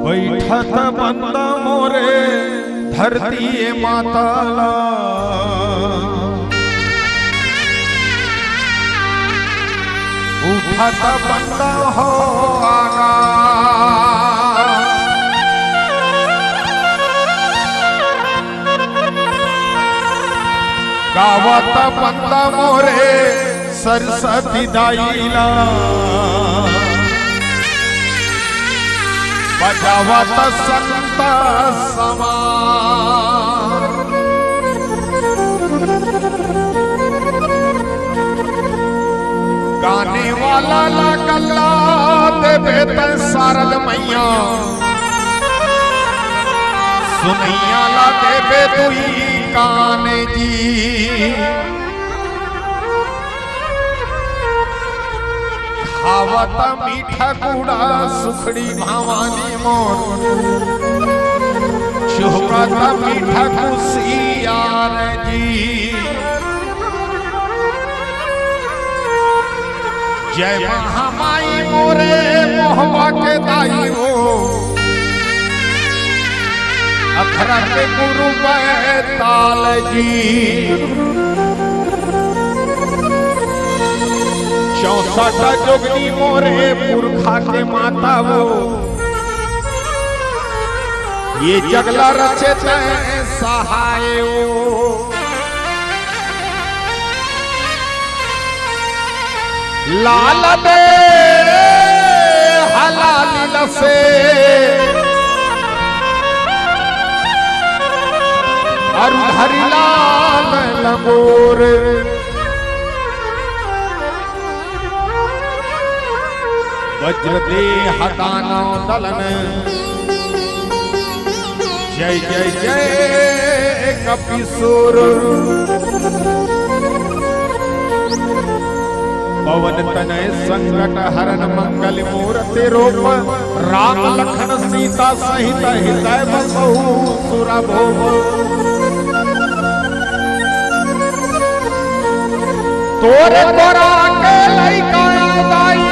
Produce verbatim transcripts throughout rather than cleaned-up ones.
बइठत बंदा मोरे धरती ए माता ला, उठत बंदा हो आगा। गावत बंदा मोरे सरस्वती दाई ला, बजावत संत समा। गाने वाला ला गल्ला देबे तैं सारद मैया, सुनइया ला देबे दुई कान जी। खावत मीठा गुड़ा सुखड़ी भवानी मोर, चुहकत मीठा कुसियार जी। जय महामाई मोरे मोहबा के दाई हो, अखरा के गुरु बैताल जी। चौसठ जोगनी मोरे पुरखा के माता वो, ये जगला रचे तैं सहाय वो। लाल दे हलाल लसे अरु धरि लाल लंगोर। वज्र देह दानव दलन जय जय जय कपिसुर। पवन तनय संकट हरन मंगल मूरति रूप। राम लखन सीता सहित हृदय बसहु सुरभूप। तोरे तोरा के लइका दाई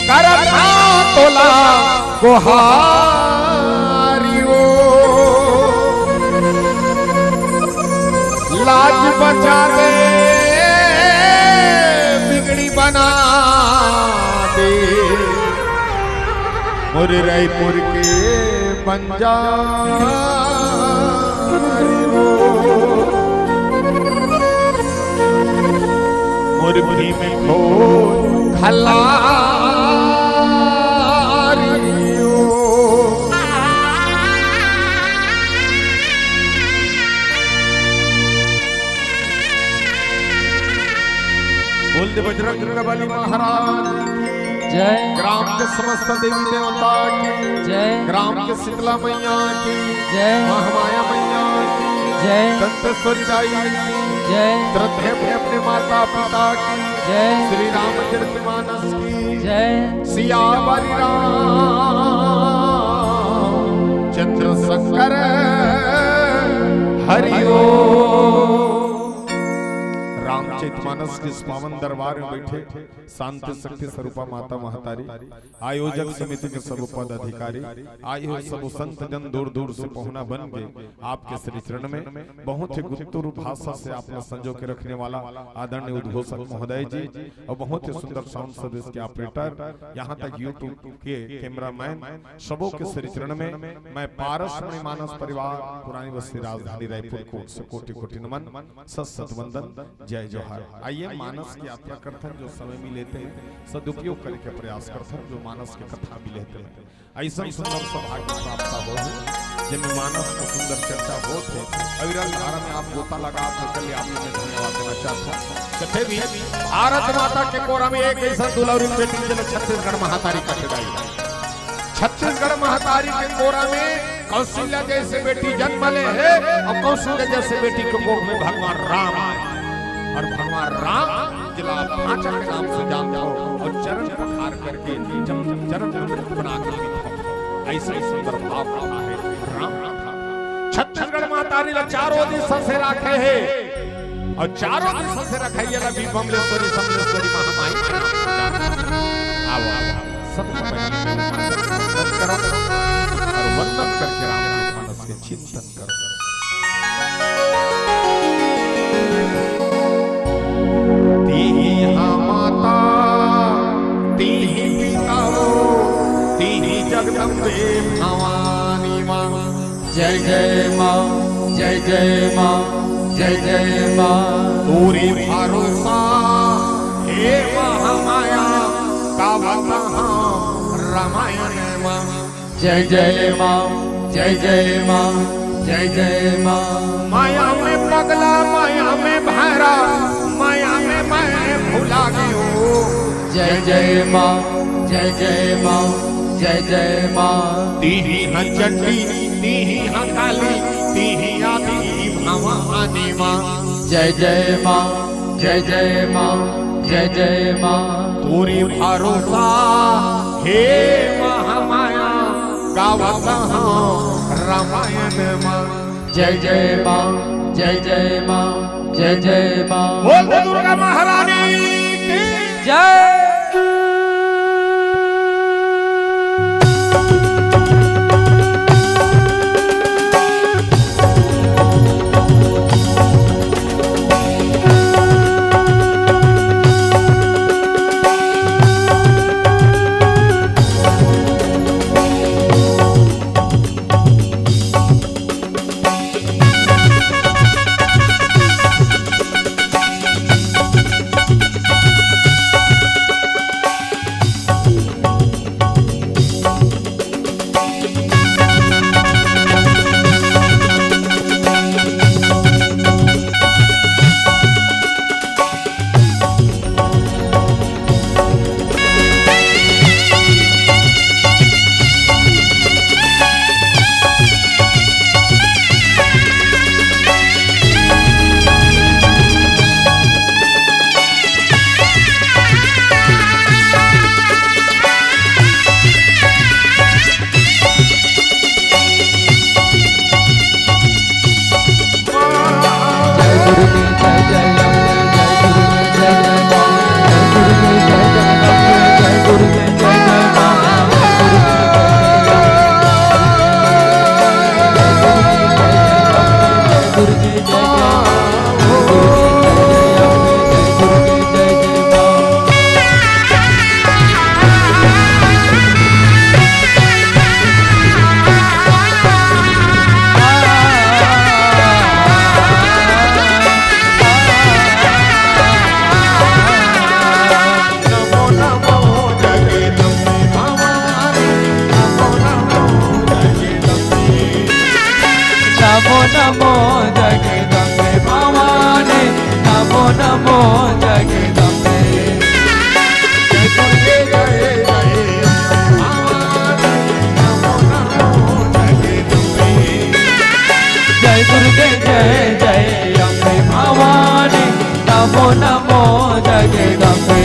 करत हा तोला गोहारी ओ। लाज बचा दे, बिगड़ी बना दे, मोरे रायपुर के बंजारी ओ। मोर भीम खो खलारी ओ। बोल दे बजरंग बली महाराज की जय। ग्राम के समस्त देवी देवता की जय। ग्राम के शीतला मैया की जय। महामाया मैया की जय। दंतेश्वरी दाई की जय। श्रद्धेय अपने माता पिता की जय। श्री रामचरित मानस की जय। सियावर राम चंद्र शंकर हरि ओम। रामचरित मानस के इस पावन दरबार में बैठे शांति शक्ति स्वरूपा माता महतारी, आयोजक समिति के सब पदाधिकारी, आए हुए सब संत जन दूर दूर से पहुना बन के आपके श्री चरण में बहुत ही गुप्तुर भाषा से आप ला संजो के रखने वाला आदरणीय उद्घोषक महोदय जी और बहुत ही सुंदर साउंड सर्विस के ऑपरेटर, यहाँ तक YouTube के कैमरामैन, सबों के श्री चरण में मैं पारस मणि मानस परिवार पुरानी बस्ती राजधानी रायपुर कोट से कोटि कोटि नमन, सत सत वंदन, जय जोहार। आइए मानस की यात्रा करथन, जो समय मिले ते सदुपयोग करे के प्रयास करथन, जो मानस के कथा मिले ते अइसन सुंदर सौभाग्य प्राप्त हो, जेमे मानस के सुंदर चर्चा होत हे। अविरल धारा में आप गोता लगा तो चलिए आप लोग में धन्यवाद देना चाहता हूँ। कथे भी भारत माता के कोरा में एक अइसन दुलौरी बेटी जेला छत्तीसगढ़ महतारी कथे जाई। छत्तीसगढ़ महतारी के कोरा में कौशल्या जैसे बेटी जन्म ले हे और कौशल्या जैसे बेटी के कोख में भगवान राम आए और भगवान राम जिला भांचा के नाम से जानता हो और चरण पखार करके जब चरण अमृत बना के पीता हो। ऐसा ही सुंदर भाव कथा है राम कथा। छत्तीसगढ़ महतारी ला चारों दिशा से राखे हे। अउ चारों दिशा से रखाई वाला भी बमलेश्वरी, समलेश्वरी महामाई के नाम से जाप। आओ, आओ, आओ। सबसे पहले वंदन करो और वंदन करके राम के मानस के चिंतन करो। तिही हा माता, तिही पिता हो, तिही जगदम्बे भवानी माँ। जय जय माँ, जय जय माँ, जय जय माँ। तोरे भरोसा हे महामाया, गावत हँव रामायण माँ। जय जय माँ, जय जय माँ, जय जय माँ। माया में पगला, माया में भैरा, माया में मैं भुला गयो। जय जय माँ, जय जय माँ, जय जय माँ। तिही हा चंडी, तिही हा काली, तिही आदि भवानी माँ। जय जय माँ, जय जय माँ, जय जय माँ। तोरे भरोसा हे महामाया, गावत हँव रामायण माँ। जय जय माँ, जय जय माँ, जय जय माँ। बोल दे दुर्गा महारानी की जय। नमो नमो जगदम्बे भवानी, नमो नमो जगदम्बे। जय दुर्गे जय जय अम्बे भवानी, नमो नमो जगदम्बे। जय दुर्गे जय जय अम्बे भवानी, नमो नमो जगदम्बे।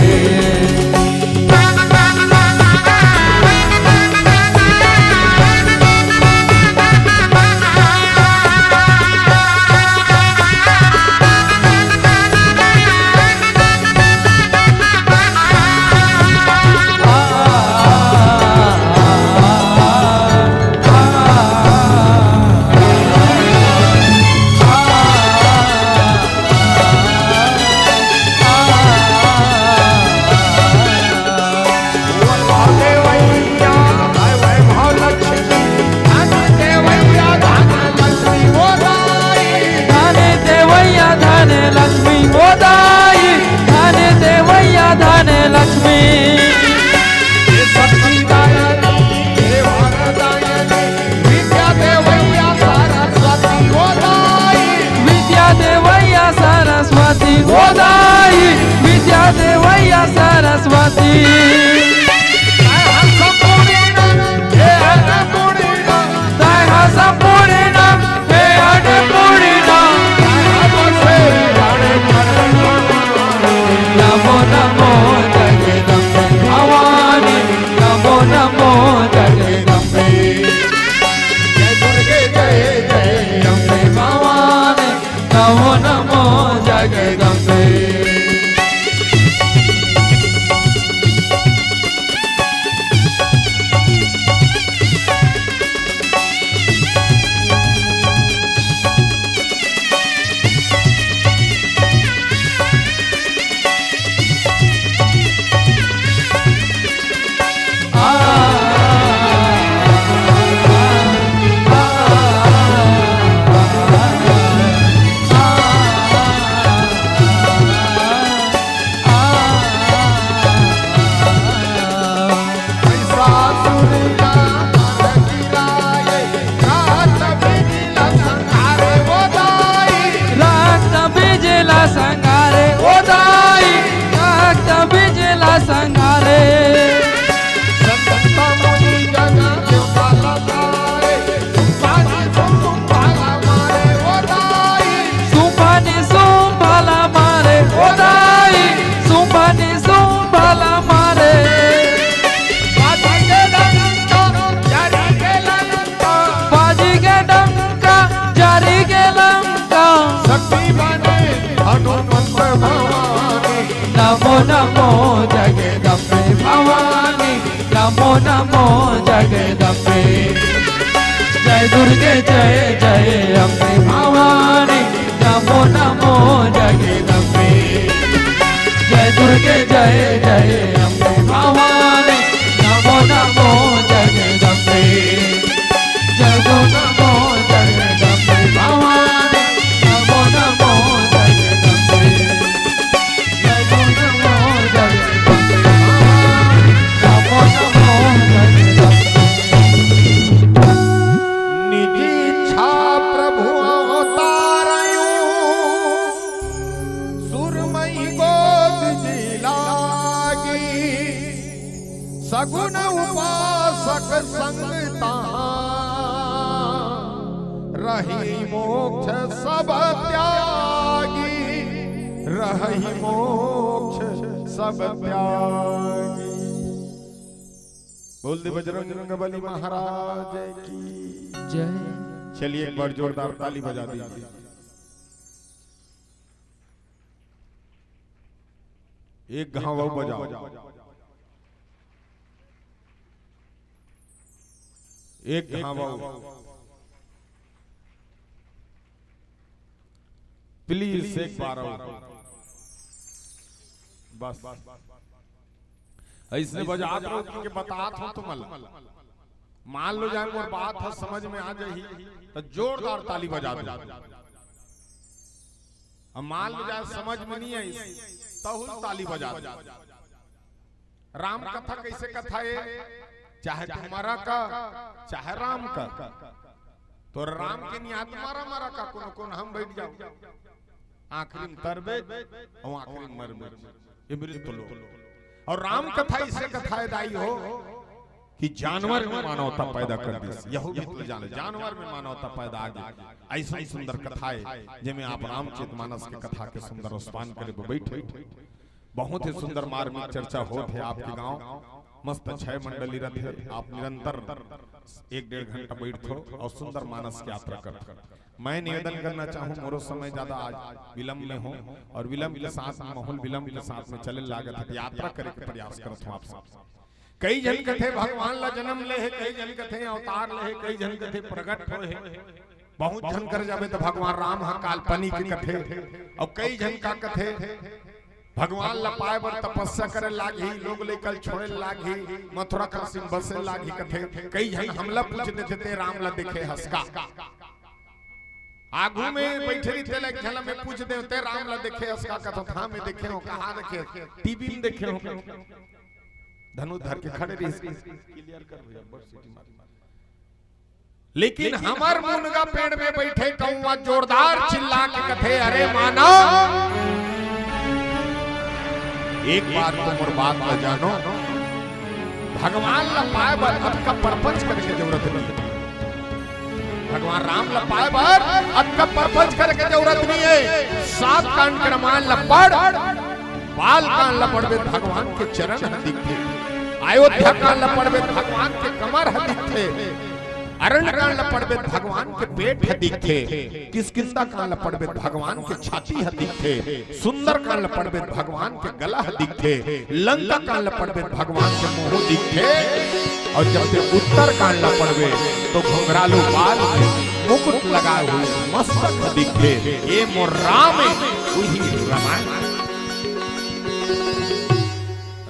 नमो नमो जगदम्बे भवानी, नमो नमो जगदम्बे। जय दुर्गे जय जय अम्बे भवानी, नमो नमो जगदम्बे। जय दुर्गे जय जय अम्बे भवानी, नमो नमो जगदम्बे। जय नमो जगदम्बे भवानी, नमो नमो जगदम्बे। निज इच्छा प्रभु अवतारयूं, सुरमई गोद जी लागी। सगुन उपासक संग तहाँ, रही मोक्ष सब त्यागी, रही मोक्ष सब त्यागी। बोल दे बजरंग बली महाराज की जय। चलिए एक बार जोरदार ताली बजा दीजिए। एक घाव अउ बजाओ, एक घाव अउ। प्लीज एक बार अउ। बस अइसने बजात रहो कि बतात हो तुमन ला। मान लो जाए मोर बात ह समझ में आ जाही त जोरदार ताली बजा दो। अब मान लो जाए समझ में नहीं आई तहु ताली बजा दो। राम कथा कैसे कथा है? चाहे तुम्हारा का, चाहे राम का। तो राम के नियाद मारा मारा का कोनो कोन हम बैठ जाओ। आखिरी में तरबे अउ आखिरी में मरबे। ये मृत लोग। अउ राम कथा इसे कथा है दाई हो कि जानवर में मानवता पैदा कर दी। यहू भी तो जाने, जानवर में मानवता पैदा आ गई। ऐसा ही सुंदर कथा है, जेमे आप रामचरित मानस के कथा के सुंदर रसपान करे बर बैठे। बहुत ही सुंदर मार्मिक चर्चा होत हे आपके गांव। मस्त छय मंडली रथे, आप निरंतर एक डेढ़ घंटा बैठथो अउ सुंदर मानस की यात्रा करथो। मैं निवेदन करना चाहूँ, मोरो समय ज्यादा आज विलंब में हो अउ विलंब के साथ में, माहौल विलंब के साथ में चले लागत हे, यात्रा करे के प्रयास करत हूँ आप सब। कई झन कथे भगवान ला जन्म ले हे, कई झन कथे अवतार ले हे, कई झन कथे प्रगट होय हे। बहुत झन कर जाबे त भगवान राम ह काल्पनिक कथे, अउ कई झन का कथे भगवान ला पाए बर तपस्या करे लागही, लोग लइका ल छोड़े लागही, मथुरा काशी में बसे लागही कथे। कई झन हमला पूछ देथे, "ते राम ला देखे हस का?" आगू में बैठे रहिथे, एक झन ला मैं पूछ देव, "ते राम ला देखे हस का?" कथों, "हाँ, मैं देखे हूँ।" "कहाँ देखे?" "टीवी में देखे हूँ।" धनुष धर के खड़े रहिस। क्लियर कर भैया, बड़ सीटी मार। लेकिन हमर मुनगा पेड़ में बैठे कौवा जोरदार चिल्ला के कथे, "अरे मानव, एक बार तो मोर बात ल जानो, भगवान ल पाए बर अतका परपंच करे के जरूरत नहीं हे। भगवान राम ल पाए बर अतका परपंच करे के जरूरत नहीं हे। सात कांड के रामायण ल पढ़, बाल कांड ल पढ़बे त भगवान के चरण ह दिखथे, अयोध्या कांड ल पढ़बे त भगवान के कमर ह दिखथे।" अरण्य कांड ल पढ़बे त भगवान के पेट ह दिखथे, किष्किंधा कांड ल पढ़बे त भगवान के छाती ह दिखथे, सुंदर कांड ल पढ़बे त भगवान के गला ह दिखथे, लंका कांड ल पढ़बे त भगवान के मुंह दिखथे, अउ जब ते उत्तर कांड ल पढ़बे तो घुंघरालू बाल में मुकुट लगाए हुए मस्तक ह दिखथे। ये मोर राम हे, उही रामायण।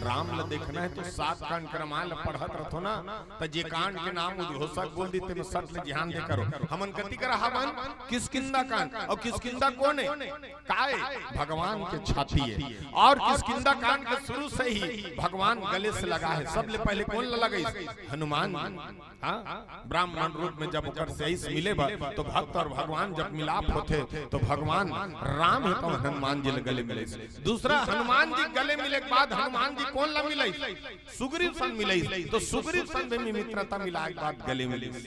राम ल देखना हे तो सात कांड के रामायण ल पढ़त रथो ना, त जे कांड के नाम उद्घोषक बोल दी, तेमे सट ले ध्यान दे करो। हमन कति करा हवन? किष्किंधा कांड। अउ किष्किंधा कोन हे? काय? भगवान के छाती हे। अउ किष्किंधा कांड के शुरू से ही भगवान गले से लगा हे। सबले पहले कोन ल लगाइस? हनुमान। हाँ, ब्राह्मण रूप में जब ओकर से आइस मिले बर, तो भक्त अउ भगवान जब मिलाप होथे, तो भगवान राम हे तो हनुमान जी ल गले मिलाइस। दूसरा, हनुमान जी गले मिले के बाद हनुमान जी कोन ल मिलाइस? सुग्रीव संग मिलाइस। तो सुग्रीव संग भी मित्रता मिलाए के बाद गले मिलाइस।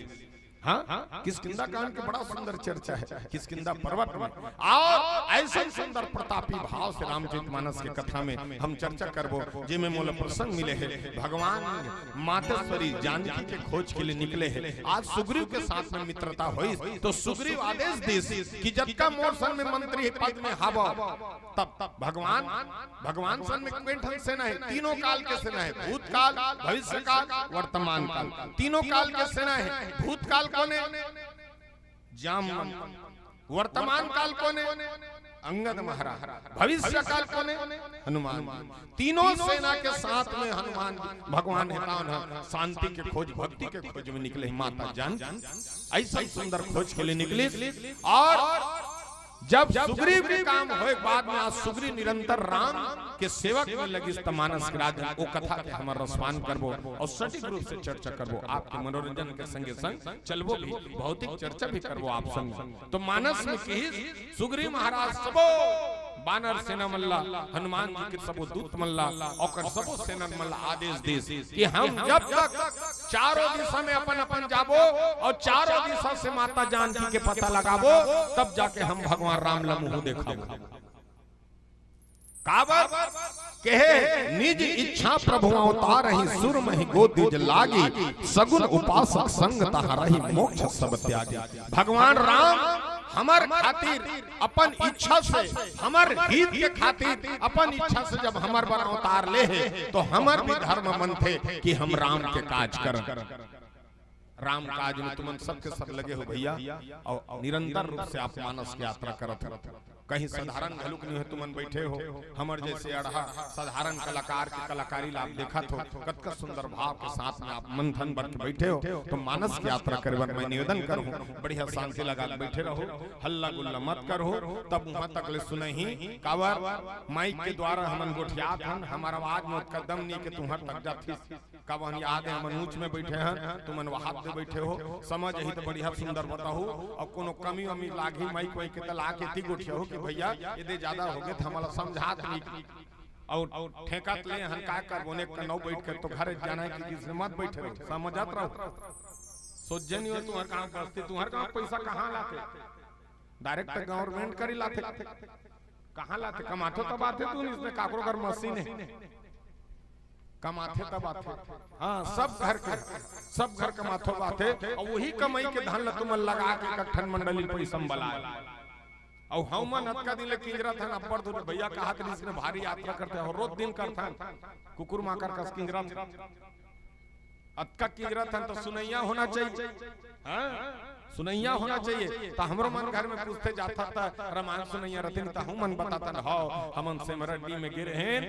हाँ, किष्किंधा कांड के बड़ा सुंदर चर्चा हे किष्किंधा पर्वत में। अउ अइसन सुंदर प्रतापी भाव से रामचरित मानस के कथा में हम चर्चा करबो, जेमे मोला प्रसंग मिले हे। भगवान मातेश्वरी जानकी के खोज के लिए निकले हे। आज सुग्रीव के साथ में मित्रता होइस, तो सुग्रीव आदेश दिस कि जतका मोर संग में मंत्री पद में हावव, तब भगवान, भगवान संग में कोन ठन सेना हे? तीनों काल के सेना हे, भूतकाल, भविष्यकाल, वर्तमान काल। तीनों काल के सेना हे। भूतकाल कोन हे? जाम। वर्तमान काल कोन हे? अंगद महाराज। भविष्य काल कोन हे? हनुमान जी। तीनों सेना के साथ में हनुमान जी, भगवान हे, ताहन शांति के खोज, भक्ति के खोज में निकले हे माता जान। अइसन सुंदर खोज के लिए निकलिस। अउ जब सुग्रीव के काम होय के बाद में आज सुग्रीव निरंतर राम के सेवक में लगिस, त मानस के राज, ओ कथा के हमर रसपान करबो अउ सटीक रूप से चर्चा करबो। आपके मनोरंजन के संगे संग चलबो भी, भौतिक चर्चा भी करबो आप संग। तो मानस में किहिस सुग्रीव महाराज सबो बानर सेना मन ला, हनुमान जी के सबो दूत मन ला, ओकर सबो सेना मन ला आदेश दिस कि हम जब तक चारों दिशा में अपन अपन जाबो अउ चारों दिशा से माता जानकी के पता लगाबो, तब जाके हम भगवान राम ला मुंह देखाबो। काबर? कहे, निज इच्छा प्रभु अवतारहिं, सुर महि गो द्विज लागी, सगुन उपासक संग तहां रहि, मोक्ष सब त्यागी। भगवान राम हमर खातिर अपन इच्छा से, हमर हित के खातिर अपन इच्छा से जब हमर बर अवतार ले हे, तो हमर भी धर्म मनथे कि हम राम के काज करन। राम काज में तुमन सबके सब लगे हो भैया, अउ निरंतर रूप से आप मानस के यात्रा करत हो। कहीं साधारण घलुक नहीं हो, तुमन बैठे हो, हमर जैसे अड़हा साधारण कलाकार के कलाकारी ला आप देखत हो, कतका सुंदर भाव के साथ में आप मंथन बन के बैठे हो। तो मानस के यात्रा करे बर मैं निवेदन करहूं, बढ़िया शांति लगा के बैठे रहो, हल्ला गुल्ला मत करहो। तब उहां तक ले सुनही, काबर माइक के द्वारा हमन गोठियात हन, हमर आवाज में ओतका दम नहीं के तुहर तक जाथिस। काबर याद हे, हमन ऊंच में बैठे हन, तुमन वहाद दे बैठे हो, समझ ही तो बढ़िया सुंदर बताहू। अउ कोनो कमी वमी लागही माइक वाइक के, त लाके एती गोठियाहू कि भैया एदे ज्यादा हो गे, त हमला समझात नहीं। अउ ठेका त ले हन, का करबो, ने कनौ बैठ के तो घरे जाना हे कि किसी मत बैठे रहो, समझत रहो। सोझे नहीं हो तुहर काम बस्ती, तुहर काम पैसा कहां लाथे? डायरेक्ट गवर्नमेंट करी लाथे। कहां लाथे? कमाथो तब आथे, तू इसने काकरो घर मशीन हे, कमाथे तब आथे। हाँ, सब घर के, सब घर कमाथो बाथे, अउ वही कमाई के धन ल तुमन लगा के एक ठन मंडली पैसा म बलाए। अउ हमन अतका दिन ले किंजरत हन, अब्बड़ दूर भैया कहत रहिस ने भारी यात्रा करथे, अउ रोज दिन करथन, कुकुर माकर कस किंजरत हन। अतका किंजरत हन तो सुनैया होना चाहिए। हाँ, सुनैया होना चाहिए। त हमरो मन घर में पूछथे जाथा त रामायण सुनैया रतिन त हमन बतातन, हव, हमन सेमरड्डी में गे रहेन,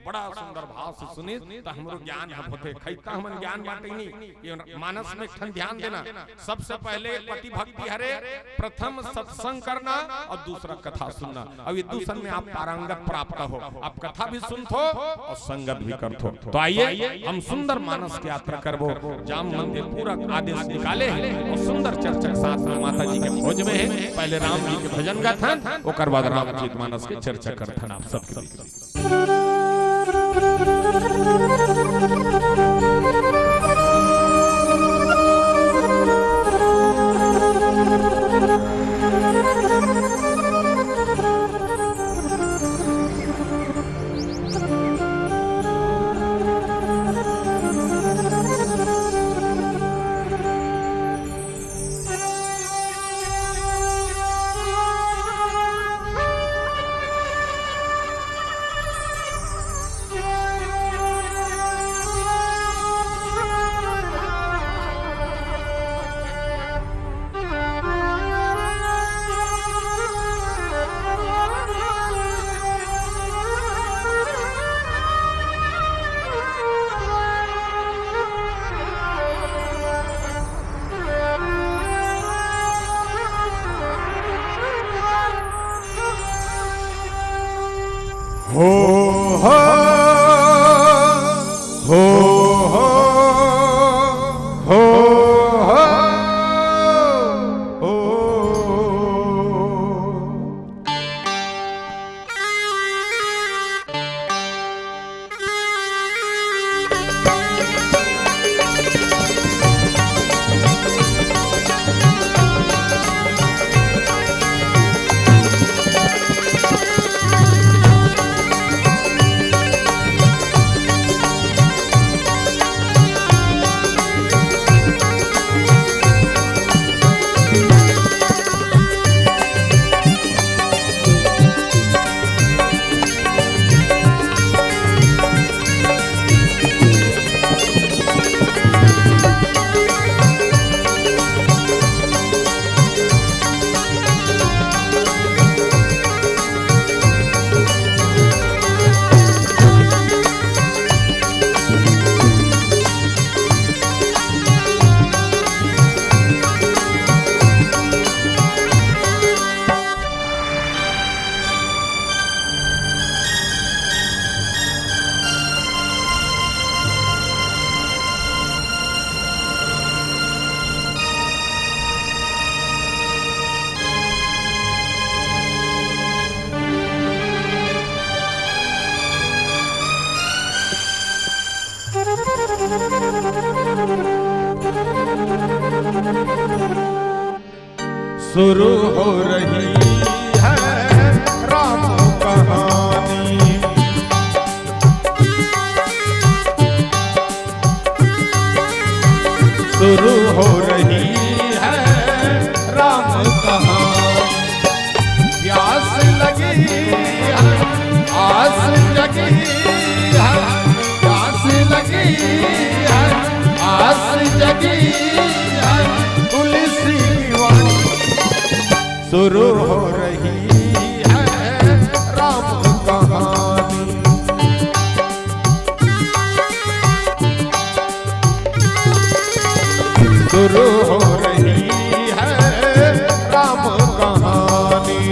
बड़ा सुंदर भाव से सुनिस, त हमरो ज्ञान ह होथे। खैता हमन ज्ञान बांटे नहीं। ये मानस में एक ठन ध्यान देना, सबसे पहले पति भक्ति हरे, प्रथम सत्संग करना अउ दूसरा कथा सुनना। अउ ये दूसन में आप पारंगत प्राप्त हो, आप कथा भी सुनथो अउ संगत भी करथो। तो आइए, हम सुंदर मानस के यात्रा करबो। जाम मंदिर पूरा आदेश निकाले हे अउ सुंदर चर्चा के साथ में माता जी के खोज में हे। पहले राम जी के भजन गाथन, ओकर बाद रामचरित मानस के चर्चा करथन आप सबके बीच। हो, हो, हो, हो, हो, हो। शुरू हो रही है राम कहानी। शुरू हो रही है राम कहानी। प्यास लगी है, आस जगी है, प्यास लगी है, आस जगी है, तुलसी की वाणी। शुरू हो रही है राम कहानी। शुरू हो रही है राम कहानी।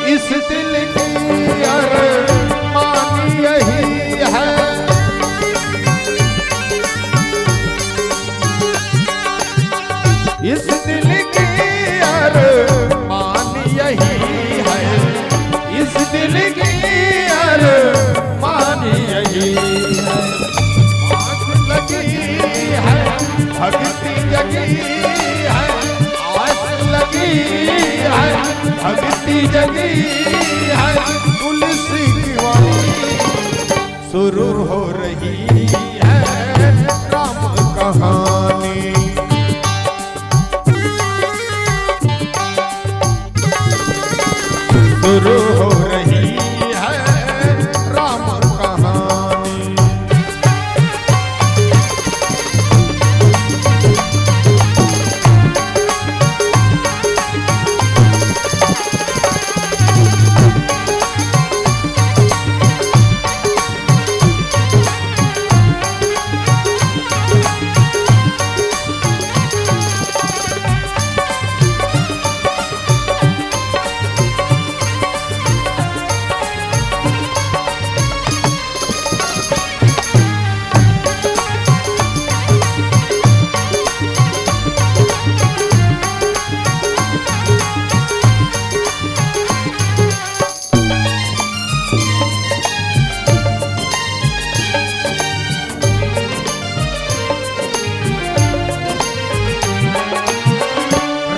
इस दिल की अरमान यही है, इस दिल की अरमान यही है, इस दिल की अरमान यही है। आस लगी है, भक्ति जगी है, आस लगी है, भक्ति जगी है, तुलसी की वाणी। शुरू हो रही है राम कहानी। शुरू हो रही है राम कहानी।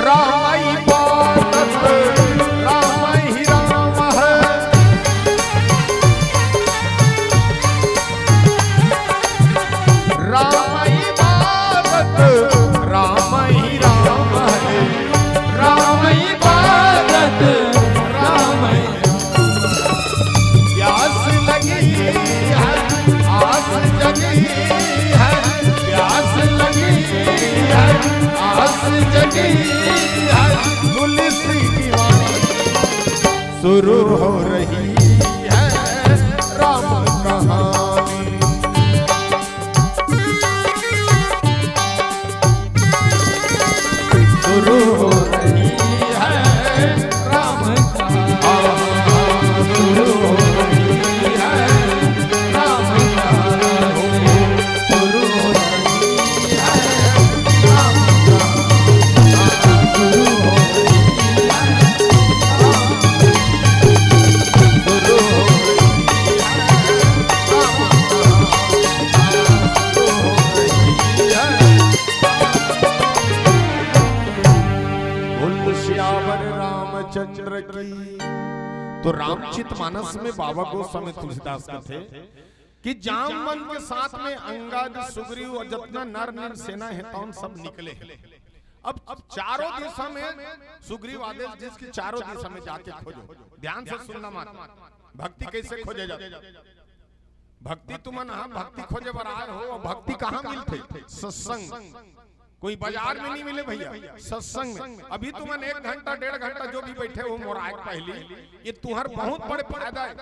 राम इबादत राम ही राम है। राम इबादत राम ही राम है। राम इबादत राम ही प्यास लगी है, आस जगी है, प्यास लगी है, आस जगी है, तुलसी की वाणी। शुरू हो रही है राम कहानी। शुरू हो रही है राम कहानी। शुरू हो रही है राम कहानी। शुरू हो रही है राम कहानी। शुरू हो रही है राम कहानी। शुरू हो रही है राम कहानी। शुरू हो रही है। बोल सियावर रामचंद्र की। तो रामचित मानस में बाबा गोस्वामी तुलसीदास कथे कि जामवंत के साथ में अंगद, सुग्रीव और जतना नर नीर सेना हे, तौन सब निकले हे। अब चारों दिशा में सुग्रीव आदेश दिस कि चारों दिशा में जाके खोजो। ध्यान से सुनना मत, भक्ति कैसे खोजे जाथे। भक्ति तुमन, हाँ, भक्ति खोजे बर आए हो, अउ भक्ति कहाँ मिलथे? सत्संग। कोई बाजार में नहीं मिले भैया, सत्संग में। अभी तुमन एक घंटा, डेढ़ घंटा जो भी बैठे हो मोर आए के पहली, ये तुम्हार बहुत बड़े फायदा है।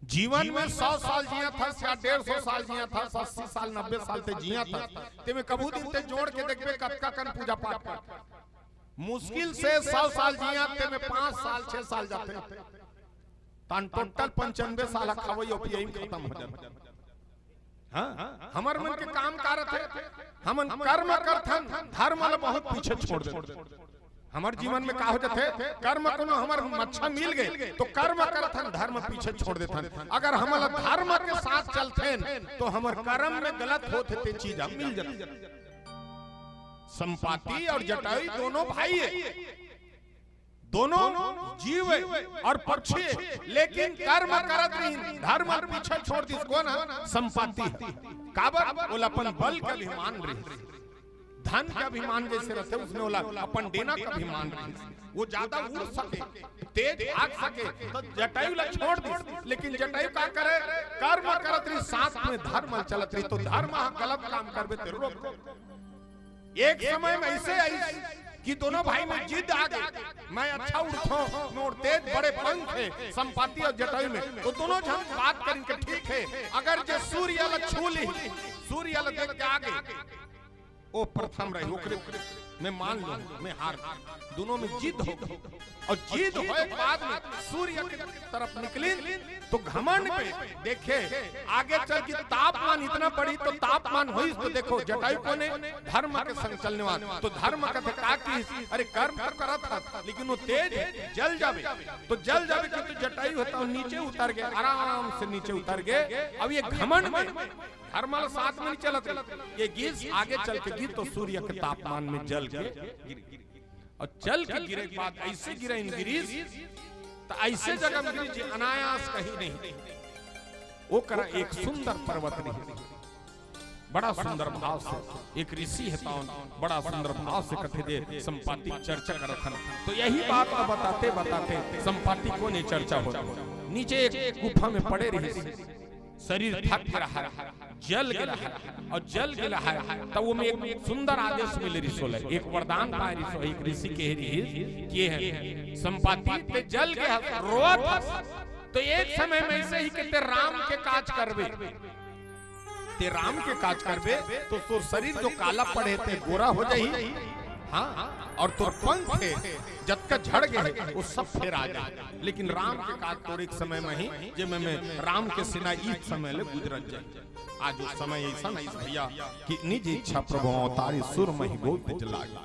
जीवन में सौ साल जिया था या डेढ़ सौ साल जिया था, अस्सी साल, नब्बे साल ते जिया था, ते में कभू दिन ते जोड़ के देखबे कतका कन पूजा पाठ कर। मुश्किल से सौ साल जिया, ते में पाँच साल, छह साल जाते, तान टोटल पंचानबे साल खवई अउ पियई में खत्म हो जाते। हाँ, हमर मन के काम का रथे? हमन कर्म करथन, धर्म ला बहुत पीछे छोड़ देथन। हमर जीवन में का हो जाथे? कर्म कोनो हमर मच्छा मिल गए तो कर्म करथन, धर्म पीछे छोड़ देथन। अगर हमन ला धर्म के साथ चलथेन तो हमर कर्म में गलत होथे ते चीज हम मिल जाथे। संपाति अउ जटायु दोनों भाई है, दोनों जीव है अउ पक्षी है, लेकिन कर्म करत रहिन, धर्म ला पीछे छोड़ दिस। कोन ह? संपाति ह। काबर? ओला अपन बल के अभिमान रहिस, धन के अभिमान जैसे रथे, उसने ओला अपन डेना के अभिमान रहिस। वो ज्यादा उड़ सके, तेज भाग सके, तो जटायु ला छोड़ दिस। लेकिन जटायु का करे? कर्म करत रहिस, साथ में धर्म चलत रहिस, तो धर्म ह गलत काम करबे ते रोक। एक समय में ऐसे आई कि दोनों भाई में जिद आ गई, मैं अच्छा उड़थों, मोर तेज बड़े पंख है संपाति अउ जटायु में। तो दोनों झन बात करिन के ठीक है, अगर जे सूर्य ला छू ली, सूर्य ला देख के आ गई, वो प्रथम रही, ओकरे मैं मान लूं, मैं हार गई। दोनों में जिद हो गई। अउ जिद होए के बाद में सूर्य के तरफ निकलिन तो घमंड में देखे, आगे चल के तापमान इतना बढ़ी तो तापमान होइस तो देखो जटायु कोने? धर्म के संग चलने वाला। तो धर्म कथे का कि अरे कर्म तो करत हस लेकिन वो तेज है, जल जाबे। तो जल जाबे कि तो जटायु होता नीचे उतर गए, आराम से नीचे उतर गए। अब ये घमंड में धर्म ला साथ में नहीं चलत, ये गिस आगे चल के गिस तो सूर्य के तापमान में जल के गिर गई। अउ जल के गिरे के बाद ऐसे गिरे इन गिरिस, त ऐसे जगह में गिरिस जे अनायास कहीं नहीं। वो करा एक सुंदर पर्वत रही, बड़ा सुंदर भाव से एक ऋषि है तौन, बड़ा सुंदर भाव से कथे दे संपाति चर्चा करत हन। तो यही बात ला बताते बताते संपाति कोने चर्चा हो, नीचे एक गुफा में पड़े रहिस, शरीर थक गे रहा, जल गे रहा, अउ जल गे रहा, त वो में एक सुंदर आदेश मिले रिसो ले, एक वरदान पाए रिसो, एक ऋषि के रिहिस कि हे संपाति ते जल गे हस, रोवत हस, तो एक समय में ऐसे ही के ते राम के काज करबे, ते राम के काज करबे, तो तोर शरीर जो काला पड़े ते गोरा हो जाही, हाँ, अउ तोर पंख हे, जतका झड़ गए हे, वो सब फेर आ जाए। लेकिन राम के काज तोर एक समय में ही, जे में, में राम के सेना इस समय ले गुजरत जाए। आज वो समय ऐसा नहीं भैया कि निज इच्छा प्रभु अवतारी सुर महि गोविंद लाग।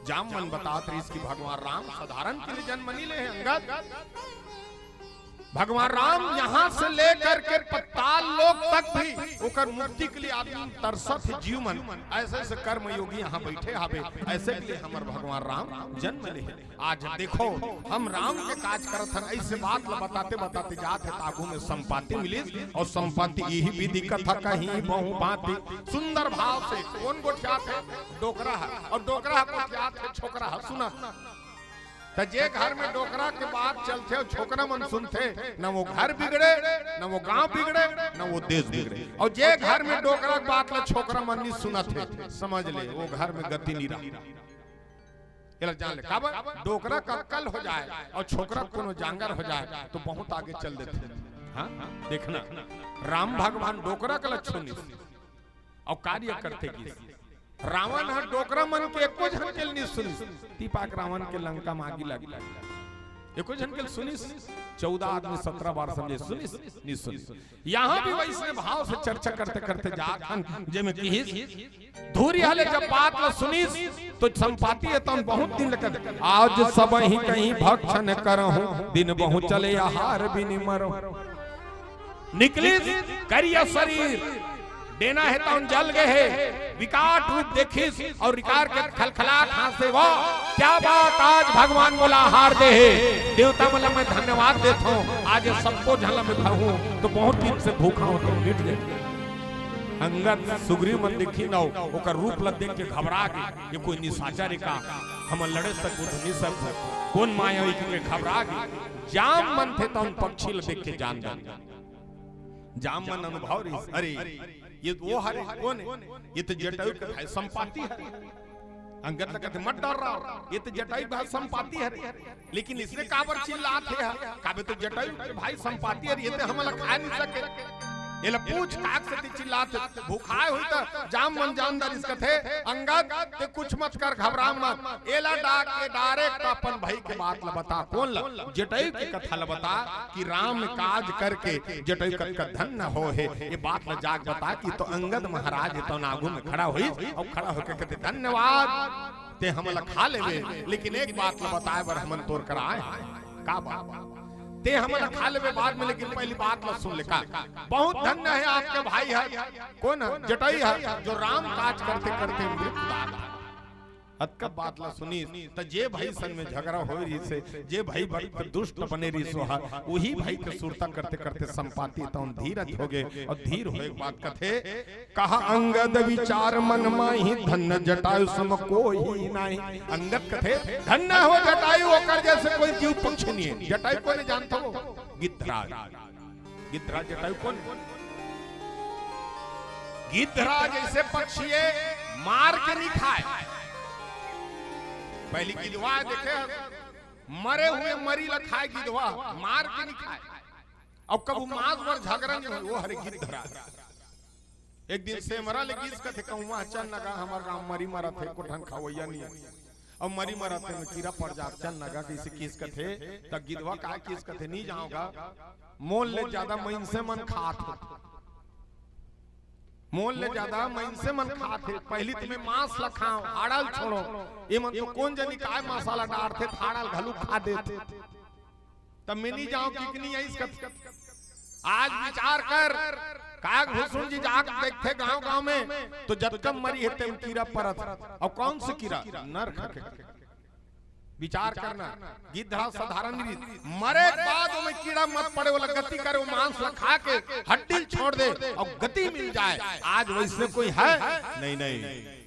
जाम मन बतात रहिस कि भगवान राम साधारण के लिए जन्म नहीं ले हैं अंगद। भगवान राम यहाँ से लेकर के पताल लोक तक भी ओकर मुक्ति के लिए आदमी तरसत है, जीव मन। ऐसे ऐसे कर्मयोगी यहाँ बैठे हावे, ऐसे के लिए हमर भगवान राम जन्म ले हैं। आज देखो, हम राम के काज करत हन, ऐसे बात ल बताते बताते जात हे, त आगू में संपाति मिलिस, अउ संपाति इही विधि कथा कही बहु भांति। सुंदर भाव से कोन गोठियात हे? डोकरा ह, अउ डोकरा ह गोठियात हे छोकरा ह। सुना, त जे घर में डोकरा के बात चलथे अउ छोकरा मन सुनथे, न वो घर बिगड़े, न वो गांव बिगड़े, न वो देश बिगड़े। अउ जे घर में डोकरा के बात ल छोकरा मन नहीं सुनत हे, समझ ले वो घर में गति नहीं रहा। एला जान ले, काबर? डोकरा का अक्कल हो जाए अउ छोकरा कोनो जांगर हो जाए, तो बहुत आगे चल देथे। हाँ, देखना, राम भगवान डोकरा के ल छूनिस अउ कार्य करथे गिस। रावण ह डोकरा मन के एको झन के ल नहीं सुनिस। तीपाक रावण के लंका में आगी लग गई, एको झन के ल सुनिस। चौदह आदमी सत्रह बार समझे, सुनिस? नहीं सुनिस। यहाँ भी वैसने भाव से चर्चा करते करते जात हन, जेमे किहिस, धूरिहा ले जब बात ल सुनिस, तो संपाति हे तौन बहुत दिन लगत। आज सबहि कहि भक्षन करहु, दिन बहु चले आहार बिन मरहु। निकलिस करिया शरीर, डेना हे तौन जल गए हे, विकट रूप देखिस अउ रिकार के खलखलात हाँसे, वाह, क्या बात, आज भगवान मोला आहार दे हे, देवता मन ल मैं धन्यवाद देथौं, आज ये सबको झन ल मैं खाहूं, तो बहुत दिन से भूखा हूं, तो मिट गए। अंगद सुग्रीव मन देखिन अउ ओकर रूप ल देख के घबरा गे, ये कोई निशाचर हे का? हमन लड़े सकबो त नहीं सकबो, कोन माया होही के घबरा गे। जाम मनथे तौन पक्षी ल देख के जान दे। जामवंत अनुभव रहिस, "अरे, ये तो वो हरे, कोन हे? ये तो जटायु के भाई संपाति हरे।" अंगद ला कथे, "मत डर्रा, ये तो जटायु के भाई संपाति हरे।" लेकिन अइसने काबर चिल्लात हे हा? काबे तो जटायु के भाई संपाति हरे, ये तो हमला खा नइ सके। एला पूछ, काकर सेती चिल्लात हे? भुखाय होही त जामवंत जान डारिस, कथे, "अंगद, ते कुछ मत कर, घबरा मत।" एला डाक के direct अपन भाई के बात ला बता। कोन ला? जटायु के कथा ला बता कि राम काज करके जटायु कतका धन्य होहे, ये बात ला जाके बता। कि तो अंगद महाराज तो आगू में खड़ा होइस अउ खड़ा होके कथे, "धन्यवाद, ते हमला खा लेबे, लेकिन एक बात ला बताय बर हमन तोर करा आए हन।" "का बात?" "ते हमला खा लेबे बाद में, लेकिन पहली बात ला सुन ले।" "का?" "बहुत धन्य हे आपके भाई ह।" "कोन ह?" "जटायु ह, जो राम काज करते करते मृत्यु दान।" अतका बात ला सुनिस, त जे भाई संग में झगरा होय रहिस हे, जे भाई भक्त दुष्ट बने रहिस हे, उही भाई के सुरता करते करते संपाति तउन धीरज होगे, अउ धीर होय के बाद कथे, "कहा अंगद विचार मन माही, धन्य जटायु सम कोई नाही।" अंगद कथे, "धन्य हो जटायु, ओकर जइसे कोई जीव पक्षी नइ हे।" जटायु कोन हे जानथो? गिद्धराज। गिद्धराज जटायु कोन? गिद्धराज अइसे पक्षी हे, मार के नइ खाय। पहली गिद्धवा देखे, मरे हुए मरी ला खाय गिद्धवा, मार के नइ खाय। अउ कभू मांस बर झगरा नइ होय, वो हरे गिद्धराज। एक दिन सेमरा ले गिस कथे, "कहूं चल न गा, हमर गांव मरी मरत हे, एको ठन खवइया नइ हे।" अउ मरी मरत हे में कीरा पर जात, "चल न गा," कइसे किहिस कथे, त गिद्धवा काय किहिस कथे, "नइ जांव गा, मोर ले जादा मइनसे मन खात हे, मोर ले जादा मइनसे मन खात हे। पहली त में मांस ला खांव, हाड़ा ल छोड़ों, एमन तो कोन जनी काय मसाला डारथे, हाड़ा ल घलो खा देथे।" त में नइ जांव, कि नइ आइस कथे। आज विचार कर, काग भुसुंड जी जाके देखथे गांव-गांव में, तो जतका मरी हे तेम कीरा परत हे। अउ कौन से कीरा? नरक के। विचार करना, गिद्ध ह साधारण नइ रहिस, मरे के बाद ओमे कीरा मत पड़े, ओला गति करे, वो मांस ला खा के हड्डी ल छोड़ दे अउ गति मिल जाए। आज वइसने कोई हे? नहीं, नहीं।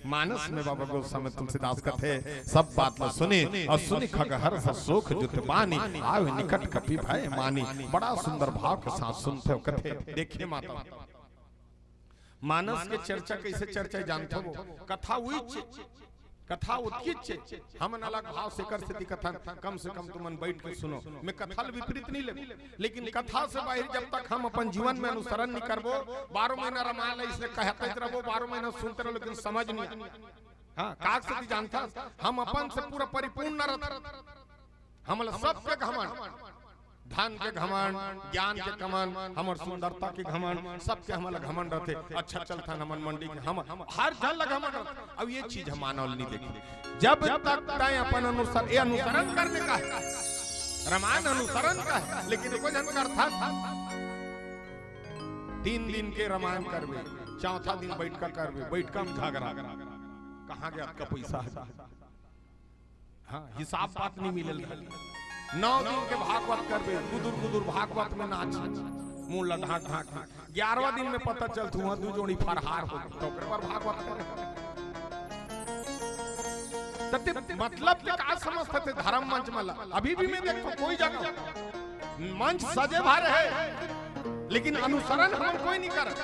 मानस में बाबा गोस्वामी तुलसीदास कथे, सब बात ला सुनि अउ सुनि खग हरष सोक जूति बानी, आवे निकट कपि भय मानी। बड़ा सुंदर भाव के साथ सुनथे अउ कथे। देखिए माता, मानस के चर्चा कइसे चर्चा हे जानथो? कथा उहिच, कथा ओतकीच हे। हमन अलग भाव से कर सेती कथन, कम से कम तुमन बइठ के सुनो। में कथा ल विपरीत नइ लेवों, लेकिन कथा से बाहिर जब तक हम अपन जीवन में अनुसरण नइ करबो, बारह महीना रामायण ला अइसने कहत रहबो, बारह महीना सुनत रहबो, लेकिन समझ नइ आय। हाँ, काग सेती जानथस, हम अपन से पूरा परिपूर्ण रथन। हमला सबके घमंड, धन के घमंड, ज्ञान के घमंड, हमर सुंदरता के घमंड, सबके हमला घमंड रथे। अच्छा चलथन हमन मंडी के, हम हर झन ला घमंड रथे। अब ये चीज हम मानव ल नइ देखे। जब तक तैं अपन अनुसर-, ये अनुसरण करने का हे, रामायण अनुसरण का हे, लेकिन एको झन करथस। तीन दिन के रामायण करबे, चौथा दिन बइठका करबे, बइठका में झगरा, कहाँ गे अतका पइसा हे? हाँ, हिसाब बात नइ मिले ल धर। नौ दिन के भागवत करबे, गुदुर गुदुर भागवत में नाच, मुंह ला ढांक ढांक। ग्यारहवाँ दिन में पता चलथे, उहाँ दू जोड़ी फरहार हो, त ओकरे बर भागवत करे। त ते मतलब ते का समझथस धर्म मंच में ला? अभी भी में देखथों कोई जगह मंच सजे भर हे, लेकिन अनुसरण हमन कोई नइ करत।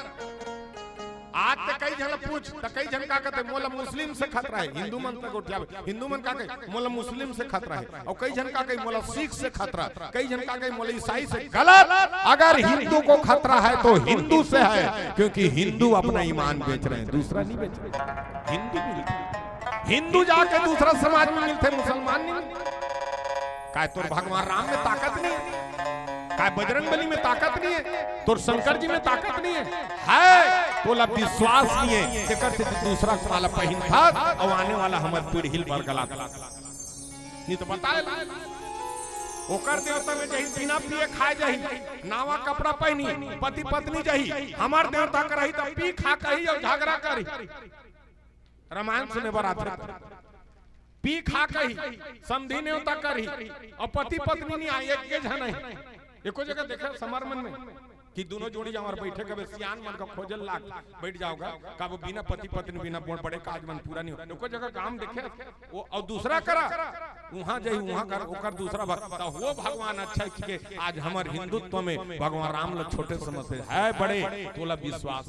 आज ते कई झन पूछ, त कई झन का कथे, "मोला मुस्लिम से खतरा हे।" हिंदू मन तक उठियावे, हिंदू मन का कही, "मोला मुस्लिम से खतरा हे।" अउ कई झन का कही, "मोला सिख से खतरा," कई झन का कही, "मोला ईसाई से।" गलत। अगर हिंदू को खतरा है तो हिंदू से है, क्योंकि हिंदू अपना ईमान बेच रहे हैं, दूसरा नहीं बेच रहे। हिंदू मिलते, हिंदू जाके दूसरा समाज में मिलते, मुसलमान नहीं मिलते। काय तोर भगवान राम में ताकत नहीं है? काय बजरंग बली में ताकत नहीं है? तोर शंकर जी में ताकत नहीं है? है, तोला विश्वास नहीं है, तेकर से तू दूसरा के माला पहिनथस, अउ आने वाला हमर पीढ़ी ल बरगलात। नहीं तो बताए ला। ओकर देवता में जही बिना पिए खाए जही, नावा कपड़ा पहनी, पति पत्नी जही, हमर देवता के रही त पी खा कही अउ झगरा करी। रामायण सुने बर आथे। पी खा कही, समधी नेवता करही, अउ पति पत्नी नइ आय, एक के झन आही। एको जगह देखे समर मन में, कि दोनों जोड़ी जांवर बइठे, कबे सियान मन का खोजल लाग बइठ जावगा, कबे बिना पति पत्नी, बिना बड़-, बड़े काज मन पूरा नहीं हो। एको जगह काम देखे, वो, अउ दूसरा करा, उहां जाही, उहां कर, ओकर दूसरा भग-, त वो भगवान अच्छा हे कि आज हमर हिंदुत्व में भगवान राम ला छोटे समझथे, हे बड़े, तोला विश्वास।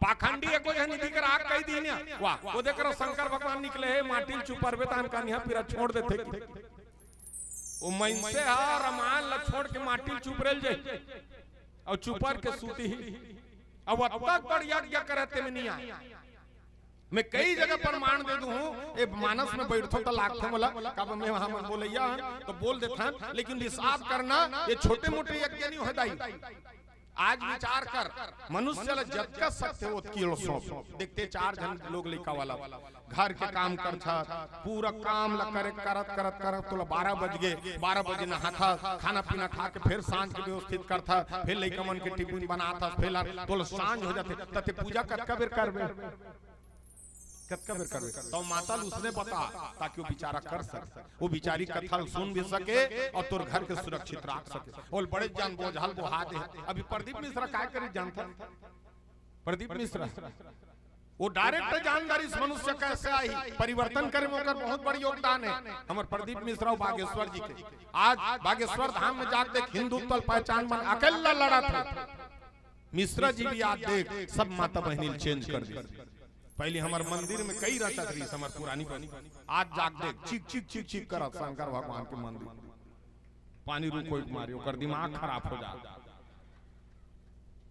पाखंडी एको झन निधि कर आग कही दीन, वाह, वो देख रहा शंकर भगवान निकले हे, माटी ल चुपरबे त अनका निहा पीरा छोड़ देथे कि। वो मनसे ह रामायण ला छोड़ के माटी ल चुपरे ल जाही, अउ चुपर के सूतही। अब अतका बड़ यज्ञ करे तेमे नहीं आय। मैं कई जगह प्रमाण दे दूं हूं, ए मानस में बइठथों त लागथे मोला, कब मैं वहां मन बोलइया हन, त बोल देथन, लेकिन विश्वास करना, ये छोटे मोटे यज्ञ नहीं होय दाई। आज विचार कर, मनुष्य ला जतका शक्ति हे ओतकी ओला सौंप। देखते चार झन लोग लइका वाला, घर के काम करथस, पूरा काम ला करे, करत, करत, करत तोला बारह बज गे, बारह बजे नहाथस, खाना पीना खा के फेर सांझ के व्यवस्थित करथस, फेर लइका मन के टिफिन बनाथस, फेर ला, तोला सांझ हो जाथे, त ते पूजा कतका बेर करबे? कतका बेर करबे? त माता ल उसने बता, ताकि वो बिचारा कर सके, वो बिचारी कथा ल सुन भी सके अउ तोर घर के सुरक्षित राख सके। ओला बड़े जान बोझल बोहा दे। अभी प्रदीप मिश्रा काय करिस जानथस? प्रदीप मिश्रा, वो direct जान डारिस मनुष्य कइसे आही, परिवर्तन करे में ओकर बहुत बड़ योगदान हे। हमर प्रदीप मिश्रा अउ बागेश्वर जी के, आज बागेश्वर धाम में जाके देख, हिंदुत्व ल पहचान मन अकेल्ला लड़त हे। मिश्रा जी भी आज देख, सब माता बहिनी ल change कर दिस। पहिली हमर मंदिर में कई रचत रहिस, हमर पुरानी बहिनी। आज जाके देख, चीख, चीख, चीख, चीख करत शंकर भगवान के मंदिर। पानी रुकोय के मारे, ओकर दिमाग खराब हो जात।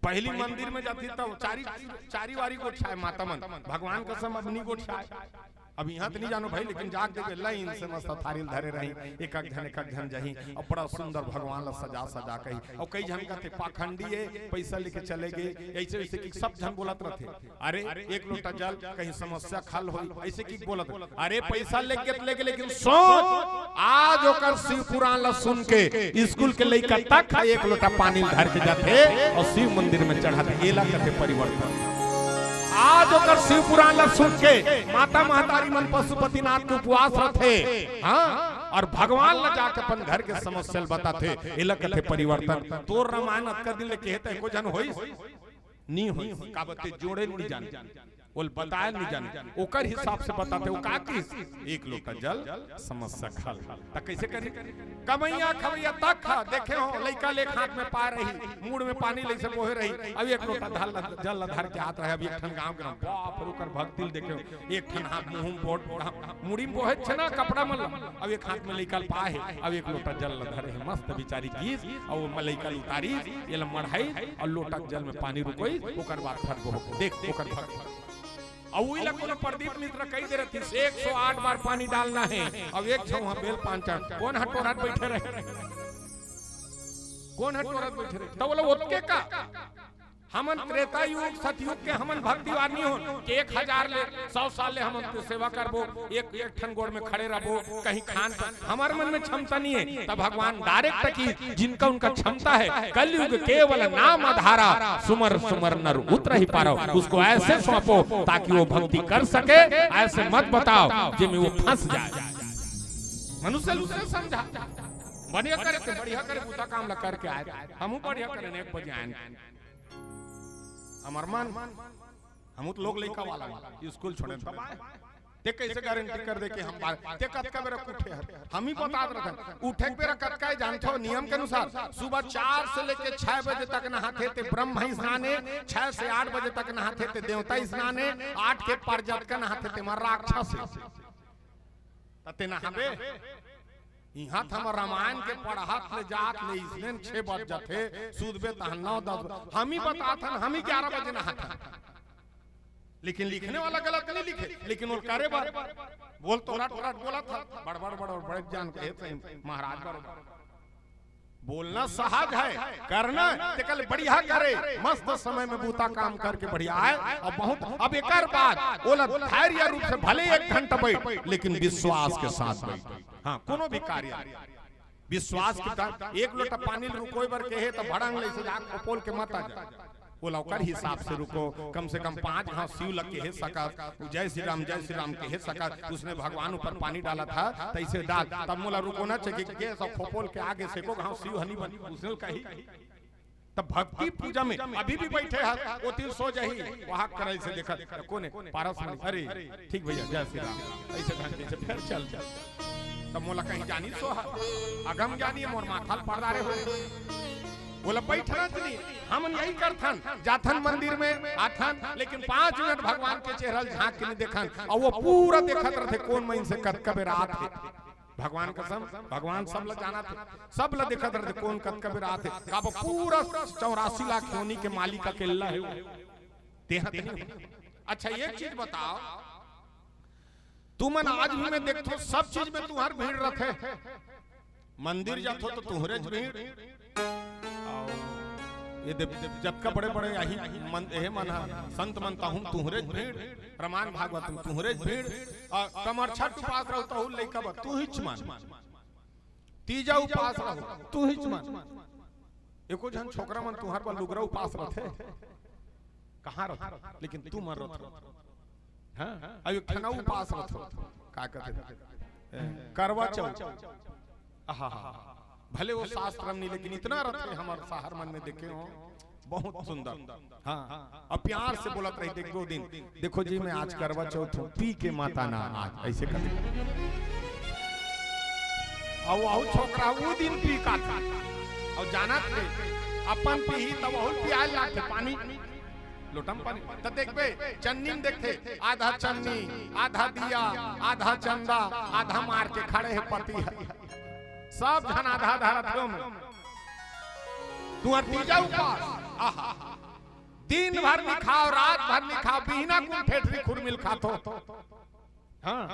पहिली मंदिर में जातिस त चारी, चारी वारी गोठियाय माता मन, भगवान कसम अब नी गोठियाय। अब इहां त नी जानो भाई, लेकिन जाके देखे लाइन से मस्त थारी ल धरे रही, एक एक झन, एक एक झन जाही, अउ बड़ा सुंदर भगवान ला सजा सजा कही। अउ कई झन कथे पाखंडी हे, पइसा लेके चले गे, अइसे वइसे कि सब झन बोलत रथे, अरे एक लोटा जल, कहीं समस्या खल होही, अइसे कि बोलत रथे। अरे पइसा लेके त लेगे, लेकिन सोच, आज ओकर शिव पुराण ला सुन के स्कूल के लइका तक एक लोटा पानी ल धर के जाथे अउ शिव मंदिर में चढ़ाथे, एला कथे परिवर्तन। आज ओकर शिव पुराण ला सुन के माता महतारी मन पशुपतिनाथ के उपवास रथे, हां, अउ भगवान ला जाके अपन घर के समस्या ल बताथे, एला कथे परिवर्तन। तोर रामायण अतका दिन ले केहे त एको झन होइस? नी होइस। काबर ते जोड़े ल नी जाने, ओला बताय ल नी जाने, ओकर हिसाब से बताथे। वो का किहिस? एक लोटा जल, समस्या खल। त कइसे करी? कमइया खवइया तक ह, देखे हो, लइका ल एक हाथ में पाय रही, मुड़ में पानी लइसे बोहे रही, अब एक लोटा धल-, जल ल धर के आत रहे। अब एक ठन गांव के नाम, बाप रे, ओकर भक्ति ल देखे हो, एक ठन हाथ मुंह में बोट, मुड़ी में बोहे छे ना कपड़ा मन ल, अब एक हाथ में लइका ल पाय हे, अब एक लोटा जल ल धरे हे, मस्त बिचारी गिस, अउ वो लइका ल उतारिस, एला मढ़ाइस, अउ लोटा के जल में पानी रुकोइस, ओकर बाद फट गो हो। देख, ओकर भक्ति। अउ उही ला कोनो प्रदीप मिश्रा कहि दे रहितिस, एक सौ आठ बार पानी डालना है। अब एक छौहा बेल पान चढ़, कोन ह टोरत बइठे रहे? कोन ह टोरत बइठे रहे? त बोला, ओतके का? हमन त्रेता युग, सतयुग के हमन भक्तिवान नहीं होन कि एक हजार ले, सौ साल ले हमन तो सेवा करबो, एक, एक ठन गोड़ में खड़े रहबो, कहीं खान पान। हमर मन में क्षमता नहीं है, तब भगवान direct की जिनका उनका क्षमता है, कलयुग केवल नाम आधारा, सुमर सुमर नर उतरहि पारव। उसको ऐसे सौंपो ताकि वो भक्ति कर सके, ऐसे मत बताओ जेमे वो फंस जाए। मनुष्य ल उसने समझा, बढ़िया करे ते, बढ़िया करे, बूता काम ला करके आए, हमहू बढ़िया करे, एक बजे आए। हमर मन, हमहू तो लोग लइका वाला हन, स्कूल छोड़े तब आए। ते कइसे गारंटी कर दे कि हम बार, ते कतका बेरा उठे हर? हम ही बतात रथन। उठे के बेरा कतका हे जानथो, नियम के अनुसार सुबह चार से लेके छह बजे तक नहाथे ते ब्रह्म स्नान हे, छह से आठ बजे तक नहाथे ते देवता स्नान हे, आठ के पार जतका नहाथे ते मर राक्षस हे। त ते नहाबे? इहां त हमर रामायण के पढ़त ले जात ले इसने छह बज जाथे, सूतबे तहन नौ दस बजे। हम ही बतात हन, हम ही ग्यारह बजे नहाथन। लेकिन लिखने वाला गलत नहीं लिखे, लेकिन वो करे बर बोल तो रट रट बोलत ह, बड़ बड़ बड़ बड़ जान के हे सही महाराज बरोबर। बोलना सहज है, करना ते कल बढ़िया करे, मस्त समय में बूता काम करके बढ़िया आए। अब बहुत, अब एकर बाद ओला धैर्य रूप से भले एक घंटा बइठ, लेकिन विश्वास के साथ बइठ। हां, कोनो भी कार्य विश्वास के साथ। एक लोटा पानी ल रुकोय बर केहे त भड़ंग ले से जा खोपोल के मत आ जा। ओला ओकर हिसाब से रुको, कम से कम पांच घांव शिव ल केहे सकत, जय श्री राम, जय श्री राम केहे सकत, उसने भगवान ऊपर पानी डालत ह, तइसे डाल, तब मोला रुकोना चाहिए कि गैस अउ खोपोल के आगे से एको घांव शिव ह नी बन, उसने कही। तब भक्ति पूजा में अभी भी बैठे हस, ओ तीर सो जाही, वहां करे से देखत, कोने? पारस मणि, अरे ठीक भैया, जय श्री राम, ऐसे ढंग से फेर चल, चल। तब मोला कहीं जानी सो हा, अगम जानी मोर माथा ल पड़ डारे हो। बोला, "बैठना च नहीं, हमन यही करथन, जाथन मंदिर में, आथन, लेकिन पांच मिनट भगवान के चेहरा ल झांक के नहीं देखन।" अउ वो पूरा देखत रथे, कोन मइनसे कतका बेर आत हे। भगवान कसम, भगवान सब ल जानत हे, सब ल देखत रथे, कोन कतका बेर आत हे। काबर पूरा चौरासी लाख योनि के मालिक अकेल्ला हे वो। तेहा ते नहीं। अच्छा, एक चीज बताओ, तुमन आज भी मैं देखथो, सब चीज में तुम्हार भीड़ रथे। मंदिर जाथो तो तुहरे च भीड़, अउ ये दे, जतका बड़े बड़े आही मन, एहे मन हा, संत मन, ताहू म तुहरे च भीड़, रामायण भागवत म तुहरे च भीड़, अउ कमरछठ उपास रहो, तहू लइका बा, तुहिच मन, तीजा उपास रहो, तुहिच मन। एको झन छोकरा मन तुहर बर लुगरा उपास रथे, कहाँ रथे? लेकिन तुमन रथो। हाँ? अउ एक ठन अउ उपास रथो। का कथे? ए, करवा चौथ। आहा, भले वो शास्त्र म नहीं, लेकिन इतना रथे हमर शहर मन में देखे हो, बहुत सुंदर। हाँ, अउ प्यार से बोलत रही, देखो दिन, "देखो जी, मैं आज करवा चौथ हूँ, पी के मत आना आज," ऐसे कथे। अउ, अउ छोकरा वो दिन पी का था, अउ जानत हे, अपन पीही तब अउ पियाए लागथे पानी, लोटा म पानी। त देखबे, चन्नी म देखथे, आधा चन्नी, आधा दिया, आधा चंदा, आधा मार के खड़े हे पति ह। सब झन आधा आधा रथे ओमे। तुहर तीजा उपास, आहा, दिन भर नहीं खाओ, रात भर नहीं खाओ, बिहना कुन ठेठरी खुरमी ल खाथो। हाँ,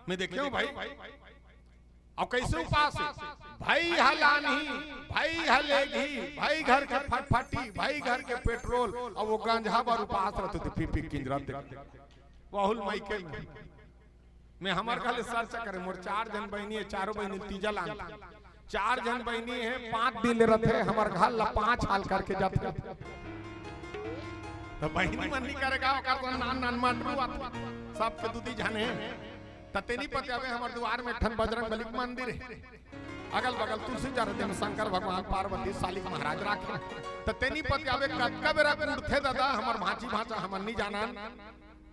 मैं देखे हूँ भाई। अउ कैसे उपास हे? भई ह लानही, भई ह लेगही, भई घर के फटफटी, भई घर के पेट्रोल, अउ वो गंजहा बर उपास रथे, त पी पी किंजरत हे। वहू ल मइके में। मैं हमर घर ले चर्चा करे, मोर चार झन बहिनी हे, चारों बहिनी तीजा लानथे। चार झन बहिनी हे, पांच दिन ले रथे, हमर घर ला पांच हाल करके जाथे। त बहिनी मन नहीं करेगा, ओकर तो नान नान मंडरू आथे, सबके दू दी झन हे। त तेनी पतियाबे हमर दुआर में एक ठन बजरंग बली के मंदिर हे, अगल बगल तुलसी चौरा दे में शंकर भगवान, पार्वती, सालिक महाराज राखे। त तेनी पतियाबे कतका बेरा उठथे दादा, हमर भांची भांचा हमन नहीं जानन।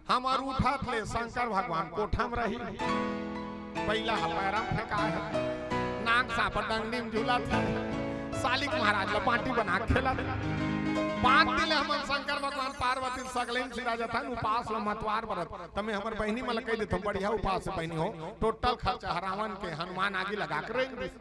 हमर उठत ले शंकर भगवान कोठा म रही, पइला ह पैरा म फेंकाय हे, नाग सांप डंगनी म झूलत हे, सालिक महाराज ल बांटी बना के खेलत हे। पांच दिन ले हमन शंकर भगवान, पार्वती ल सगले म सिरा जथन, उपास ल मतवार बरत। त मैं हमर बहिनी मन ल कहि देथंव, बढ़िया उपास हे बहिनी हो, टोटल खर्चा ह रावण के, हनुमान आगी लगा के रेंग दिस।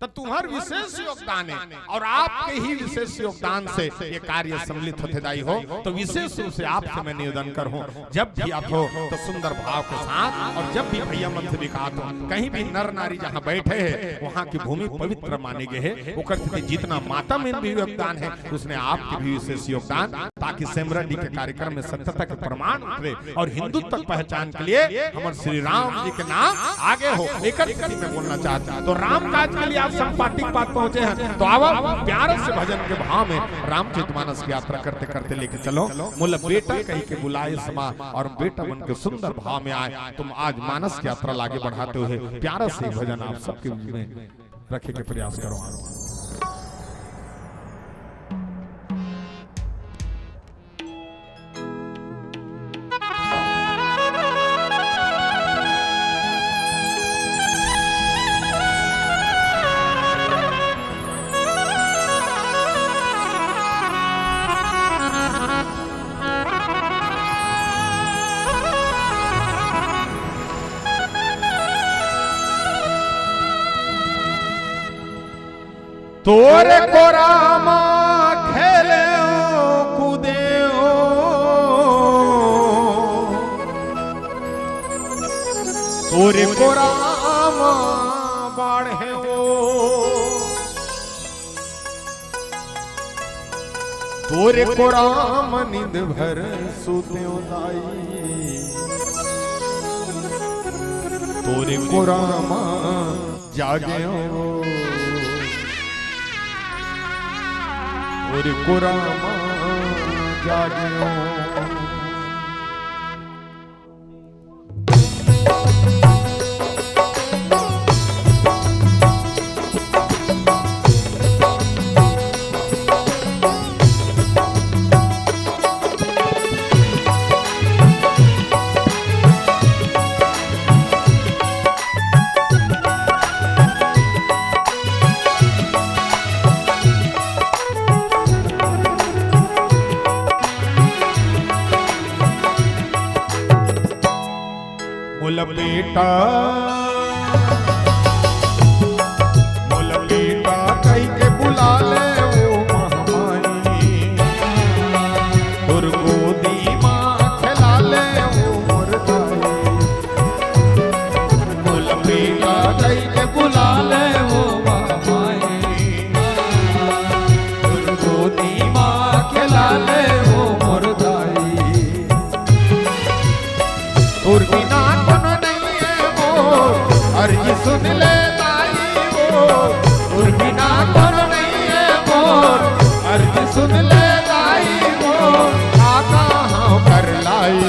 त तुम्हर विशेष योगदान हे अउ आपके ही विशेष योगदान से ये कार्य सम्मिलित होथे दाई हो। त विशेष रूप से आपसे मैं निवेदन करहूं, जब भी आथो त सुंदर भाव के साथ, अउ जब भी भइया मन से भी कहत हों, कहीं भी नर नारी जहां बैठे हे, वहां की भूमि पवित्र माने गे हे, ओकर सेती जितना माता मन भी योगदान हे, उसने आपके भी विशेष योगदान, ताकि सेमरा डी के कार्यक्रम में सत्यता के प्रमाण उतरे अउ हिंदुत्व के पहचान के लिए हमर श्री राम जी के नाम आगे हो। एकर सेती मैं बोलना चाहत हंव। त राम काज के लिए आप संपाति के पास पहुंचे हन, त आवा प्यार से भजन के भाव में रामचरित मानस की यात्रा करते करते लेके चलो। मोला बेटा कहि के बुलाए समा अउ बेटा मन के सुंदर भाव में आए। तुम आज मानस की यात्रा ला आगे बढ़ाते हुए प्यारा से भजन आप सबके बीच में रखे के प्रयास करो। तोरे कोरा म खेलेंव कूदेंव, तोरे कोरा म बाढ़ेंव, तोरे कोरा म नींद भर सुतेंव दाई, तोरे कोरा म जागेंव, तोरे कोरा म जागेंव। बेटा, मोला बेटा कहिके बुला ले ओ महामाई। तोर गोदी मा खेला ले ओ मोर दाई। मोला बेटा कहिके बुला ले ओ महामाई। तोर गोदी मा खेला ले ओ मोर दाई। तोर बिना कोनो नइ हे मोर, अरजी सुन ले दाई मोर। तोर बिना कोनो नइ हे मोर, अरजी सुन ले दाई मोर। का कहांव कर लाई,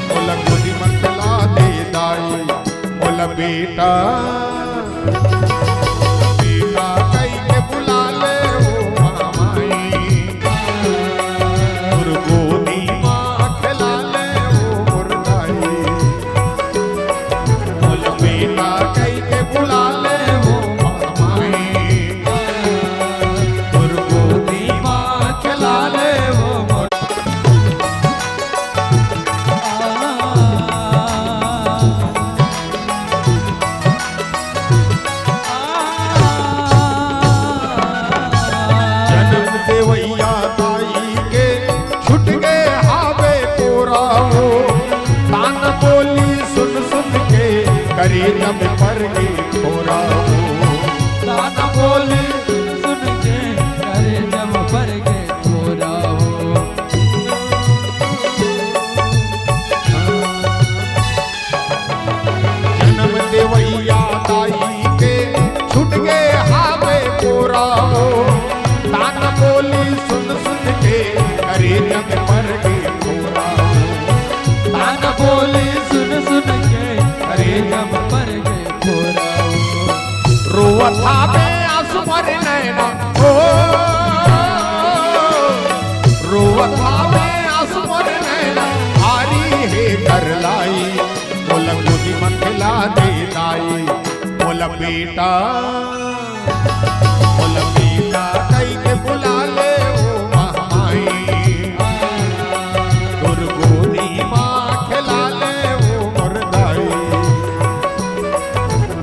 मोला गोदी म खेला दे दाई, मोला बेटा। बेटा कहिके बुला ले ओ महामाई। तोर गोदी मा खेला ले ओ मोर दाई। मोला बेटा कहिके बुला ले ओ महामाई। तोर गोदी मा खेला ले ओ मोर जनम देवइया दाई के छूट गे हावे कोरा ओ। ताना बोली सुन सुन के करेजा म पर गे फोरा ओ। ताना बोली सुन सुन के करेजा म पर गे फोरा ओ। जनम देवइया दाई के छूट गे हावे कोरा ओ। ताना बोली सुन सुन के करेजा म पर गे फोरा ओ। ताना बोली सुन सुन के करेजा म पर गे फोरा ओ। रोवत हावे आंसू भरे नैना ओ। रोवत हावे आंसू भरे नैना। भारी हे कर लाई, मोला गोदी म खेला दे दाई। मोला बेटा, मोला बेटा कहिके बुला ले ओ महामाई। तोर गोदी मा खेला ले ओ मोर दाई।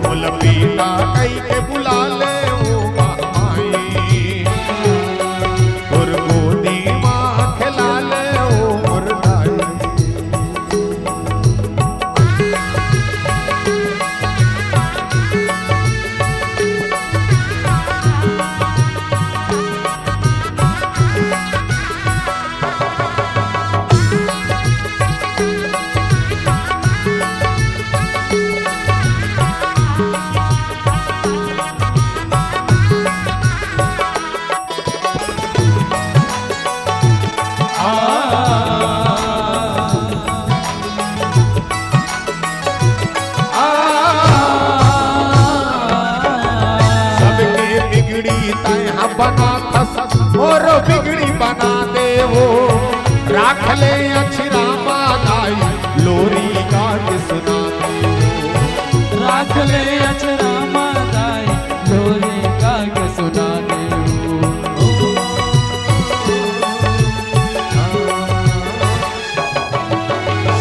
मोला बेटा कहिके बुला ले ओ महामाई। तोर गोदी मा खेला ले ओ मोर दाई। सबके बिगड़ी तैं ह बनाथस, मोरो बिगड़ी बना देवो। राख ले अछरा मा दाई, लोरी गा के सुना देवो। राख ले अछरा मा दाई, लोरी गा के सुना देवो।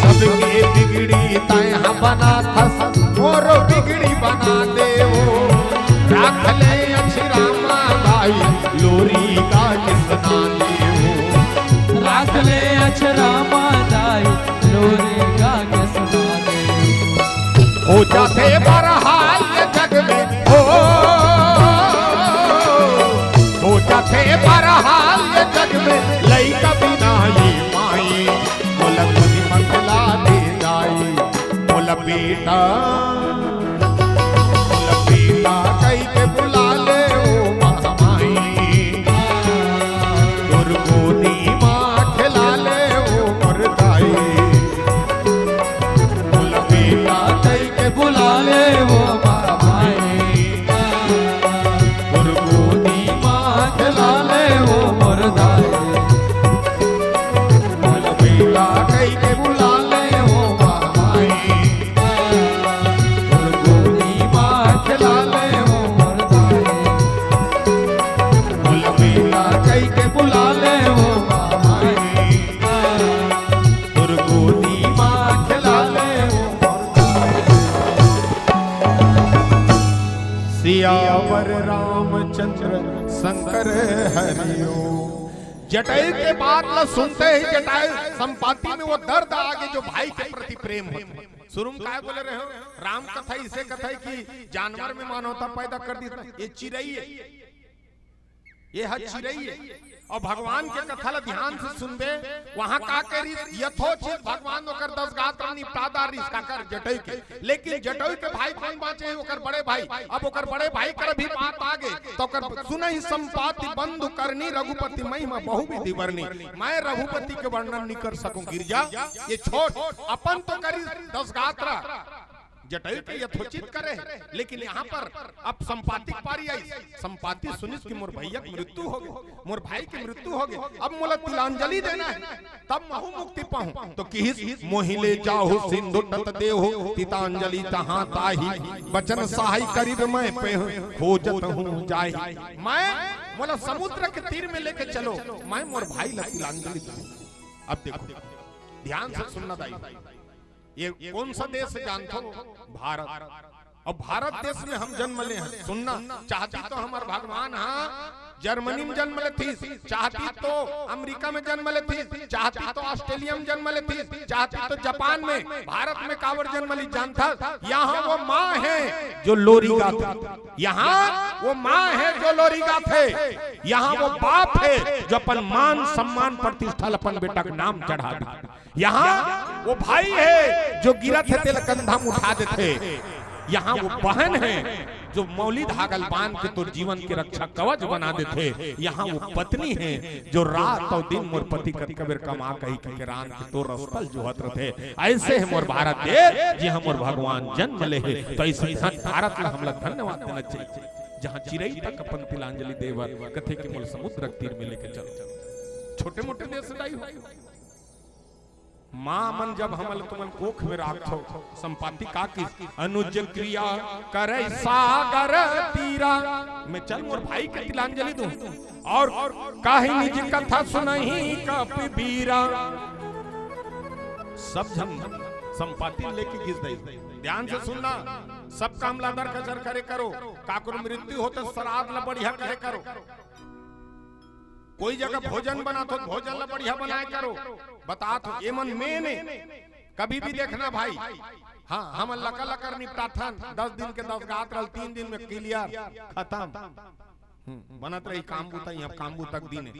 सबके बिगड़ी तैं ह बनाथस, मोरो बिगड़ी बना देवो। राख ले अछरा मा दाई, लोरी गा के सुना देवो। राख ले अछरा मा दाई, लोरी गा के सुना देवो। हो जाथे बरहाल ये जग में, हो, हो जाथे बरहाल ये जग में, लइका बिना ये माई। मोला गोदी म खेला दे दाई, मोला बेटा, मोला बेटा कहिके बुला ले ओ महामाई। तोर गोदी मा खेला ले ओ मोर दाई। मोला बेटा कहिके बुला ले ओ सियावर रामचंद्र शंकर हरिओ। जटायु के बात ला सुनते ही जटायु संपाति में वो दर्द आगे जो भाई के प्रति प्रेम होता। शुरू में काय बोले रहे हो? राम कथा इसे कथा है कि जानवर में मानवता पैदा कर दी। ये चिरई है, ये ह चिरई है। और भगवान के कथा ला ध्यान से सुनबे, वहां का करिस? यथोचित भगवान ओकर दस गात्र निपटा डारिस, काकर? जटायु के। लेकिन जटायु के भाई कौन बांचे हैं? ओकर बड़े भाई। अब ओकर बड़े भाई कर भी बात आगे, तो ओकर सुनहि संपाति बंधु करनी, रघुपति महिमा बहु विधि वर्णी। मैं रघुपति के वर्णन नहीं कर सकूं गिरजा, ये छोड़, अपन तो करिस दस गात्र, जटायु के यथोचित करे, लेकिन यहाँ पर अब संपाति के पारी आई। संपाति सुनिस कि मोर भैया के मृत्यु हो गए, मोर भाई के मृत्यु हो गए, अब मोला तिलांजलि देना है, तब महु मुक्ति पाहूं। तो किहिस, मोहि ले जाहु सिंधु तट देहु, तिलांजलि तहां ताहि, बचन सहाय करिब मैं पेहु, खोजत हूं जाहि। मैं, मोला समुद्र के तीर में लेके चलो, मैं मोर भाई ला तिलांजलि दूं। अब देखो, ध्यान से सुनना दाई, ये कौन सा देश है जानथो? भारत। और भारत देश में हम जन्म ले हैं। सुनना, चाहती तो हमर भगवान हा जर्मनी में जन्म लेतिस, चाहती तो अमेरिका में जन्म लेतिस, चाहती तो ऑस्ट्रेलिया में जन्म लेतिस, चाहती तो जापान में, भारत में काबर जन्म ली जानथस? यहाँ वो माँ है जो लोरी गाथे, यहाँ वो माँ है जो लोरी गाथे, यहाँ वो बाप है जो अपन मान सम्मान प्रतिष्ठा ल अपन बेटा के नाम चढ़ा दे। यहाँ वो भाई है जो गिरत हे तेला कंधा में उठा देथे। यहाँ वो बहन है जो मौली धागा ल बांध के तोर जीवन के रक्षा कवच बना देथे। यहाँ वो पत्नी है जो रात और दिन मोर पति कतका बेर कमा कहि के रांध के तोर रस्ता ल जोहत रथे। ऐसे है मोर भारत देश, जिहाँ मोर भगवान जन्म ले हे। तो ऐसे धन भारत ला हमला धन्यवाद देना चाहिए, जहाँ चिरई तक अपन तिलांजलि देवर कथे कि मोला समुद्र के तीर में लेके चलो। छोटे मोटे देश दाई हो। माँ मन जब हमन ल तुमन कोख में राखथो, संपाति का किस? अनुज क्रिया करे सागर तीरा। मैं चल मोर भाई के तिलांजलि दूं। और काहि निज कथा सुनहि कपिबीरा। सब झन संपाति लेके गिस दई। ध्यान से सुनना, सब काम लादर कचर करे करो। काकरो मृत्यु होते श्राद्ध ला बढ़िया करे करो। कोई जगह भोजन बनात हो, भोजन ला बढ़िया बनाए करो। बतात हो, एमन मेन ए। कभी भी देखना भाई, हाँ, हमन लकर लकर निपटाथन, दस दिन के दस गात रहल, तीन दिन में clear, खतम। हम्म, बनत रही काम बूता, यहाँ काम बूता के दिन ए।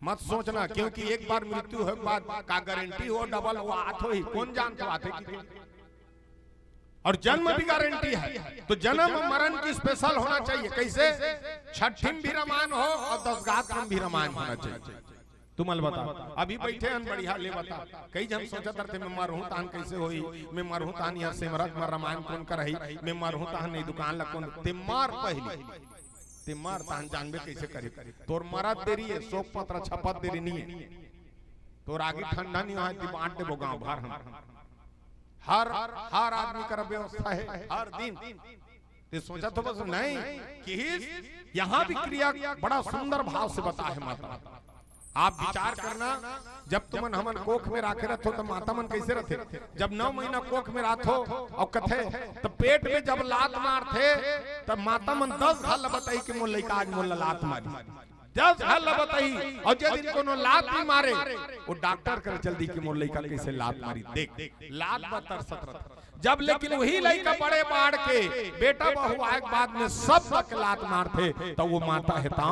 मत सोचना, क्योंकि एक बार मृत्यु होय के बाद का गारंटी हो डबल हो आत होही, कौन जानत हो आथे कि और जन्म भी गारंटी है, तो जन्म मरण की special होना चाहिए। कैसे? छठी में भी रामायण हो और दस गात्र में भी रामायण होना चाहिए। तुमन ल बता, अभी बैठे हन बढ़िया ले बता, कई झन सोचत रथे, "मैं मरहूं तहन कैसे होही, मैं मरहूं तहन यहाँ सिमरत में रामायण कौन करही, मैं मरहूं तहन नहीं दुकान ला कौन।" ते मर पहली, ते मर तहन जानबे कैसे करी। तोर मरत देरी है, शोक पत्र छपत देरी नहीं है, तोर आगी ठंडा नहीं होय, ते बांट देबो गांव भर हम। हर, हर आदमी कर व्यवस्था है, हर दिन। ते सोचत हो बस नहीं, कि यहाँ भी क्रिया बड़ा सुंदर भाव से बता है माता। आप विचार करना, जब तुमन हमन कोख में राखे रथो, तो माता मन कैसे रथे? जब नौ महीना कोख में राखो और कथे, तो पेट में जब लात मारथे, तब माता मन दस घाल बताही कि मोर लइका आज मोला लात मारी। दस घाल ला बताही, और जे दिन कोनो लात भी मारे, वो डॉक्टर कर जल्दी कि मोर लइका कैसे लात मारी, देख, लात बर तरसत रथे। जब लेकिन वही लइका बड़े बाढ़ के बेटा बहू आए के बाद में सब तक लात मारथे, तो वो माता है ता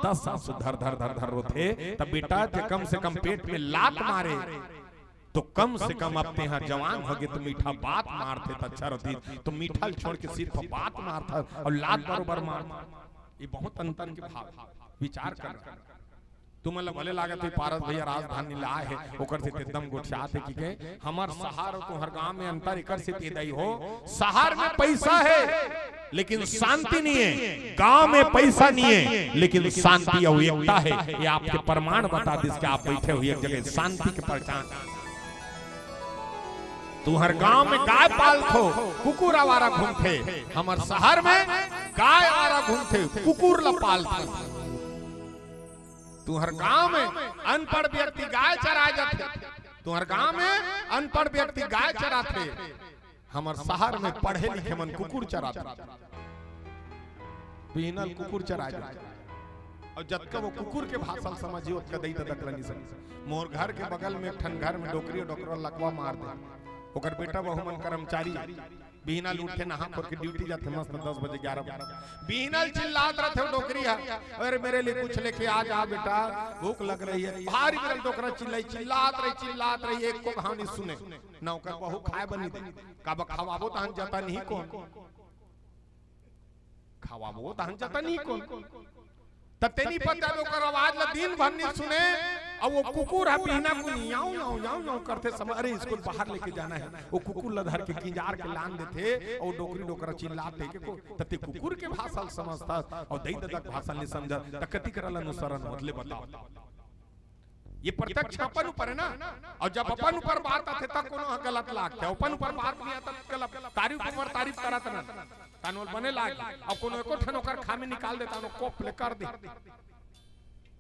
दस आंसू धर धर धर धर रोथे। तब बेटा जे कम से कम पेट में लात मारे, तो कम से कम अब तेहा जवान होगे तो मीठा बात मारथे त अच्छा रही, तो मीठा ल छोड़ के सिर्फ बात मारथा और लात बरोबर मारथा। ये बहुत अंतर के भाव, विचार कर। तुमन ल भले लागत हे पारस भैया राजधानी ला आए हे, ओकर से एकदम गोठियात हे कि के हमर शहर अउ तुहर गांव में अंतर एकर से तेदई हो। शहर में पैसा हे, लेकिन शांति नहीं है। गांव में पैसा नहीं है, लेकिन शांति अउ एकता है। ये आपके प्रमाण बता दिस कि आप बैठे हुए एक जगह शांति के पहचान। तुहर गांव में गाय पालथो, कुकुर आवारा घूमथे। हमर शहर में गाय आवारा घूमथे, कुकुर ला पालथो। तुहर गांव में अनपढ़ व्यक्ति गाय चराए जाथे, तुहर गांव में अनपढ़ व्यक्ति गाय चराथे, हमर शहर में पढ़े लिखे मन कुकुर चराथे। बिहनल कुकुर चरा जाथे। अउ जतका वो कुकुर के भाषा ल समझही, ओतका दई ददा ल नइ समझही। मोर घर के बगल में एक ठन घर में डोकरी अउ डोकरा लकवा मार दे। ओकर बेटा बहू मन कर्मचारी, बिहनल उठथे, नहा खोर के ड्यूटी जाथे, मस्त दस बजे, ग्यारह बजे। बिहनल चिल्लात रथे वो डोकरी ह, "अरे मेरे लिए कुछ लेके आ जा बेटा, भूख लग रही है।" भारी बिहनल डोकरा चिल्लाई, चिल्लात रही, चिल्लात रही, एको घांव नइ सुने। ना ओकर बहू खाए बर नइ दे। काबर खवाबो तहन जतन ही कोन? खवाबो तहन जतन ही कोन? त तेनी पता ओकर आवाज ल दिन भर नइ सुने, अउ वो कुकुर ह बिहना कुन याव, याव, याव, याव करथे, समझ, "अरे इसको बाहर लेके जाना है।" वो कुकुर ल धर के किंजार के लान देथे, अउ डोकरी डोकरा चिल्लाथे के को, त ते कुकुर के भाषा ल समझथस, अउ दई ददा के भाषा ल नइ समझस, त कति करा ल अनुसरण होत ले बताव। ये प्रत्यक्ष अपन ऊपर है ना, अउ जब अपन ऊपर बात आथे, तब कोनो ह गलत लागथे, अपन ऊपर बात नइ आथे, तब गलत, तारीफ ऊपर तारीफ करत ना, तहन ओला बने लागे, अउ कोनो एको ठन ओकर खामी निकाल दे, तहन कोप ले कर दे।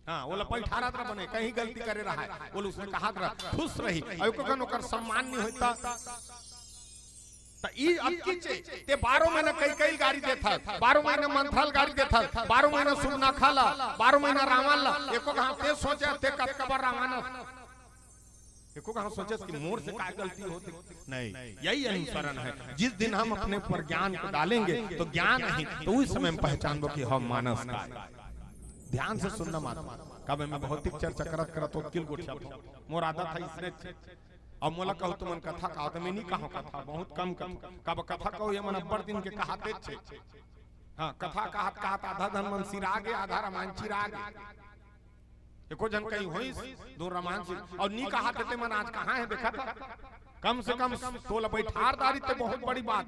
हाँ, ओला पैठारत रह बने, कहीं गलती करे रहा है, ओला उसने कहा रह, खुश रही, अउ एको कन ओकर सम्मान नइ होय त त ई अतकी चे, ते बारह महीना कई कई गारी देथस, बारह महीना मंथरा ल गारी देथस, बारह महीना सुर्पनखा ल, बारह महीना रावण ल, एको घांव ते सोचे ते कतका बार रावण हस? एको घांव सोचस कि मोर से का गलती होथे? नहीं, यही अनुसरण है। जिस दिन हम अपने ऊपर ज्ञान को डालेंगे तो ज्ञान ही, तो उस समय हम पहचानबो कि हम मानस का। ध्यान से सुनना माता, कब मैं भौतिक चर्चा करत करत ओतकी ल गोठियाथंव। मोर आदत है इसने अउ मोला कहू तुमन कथा कहा, त मैं नइ कहंव कथा, बहुत कम कथा। काबर कथा कहू, ये मन अब्बड़ दिन के कहातेच हे। हाँ, कथा कहत कहत आधा धन मन सिरा गे, आधा रामायण चिरा गे। एको झन कहीं होइस, दो रामायण से, अउ नइ कहाते ते मन आज कहाँ हे देखा था? कम से कम तोला बैठार दारी ते बहुत बड़ी बात।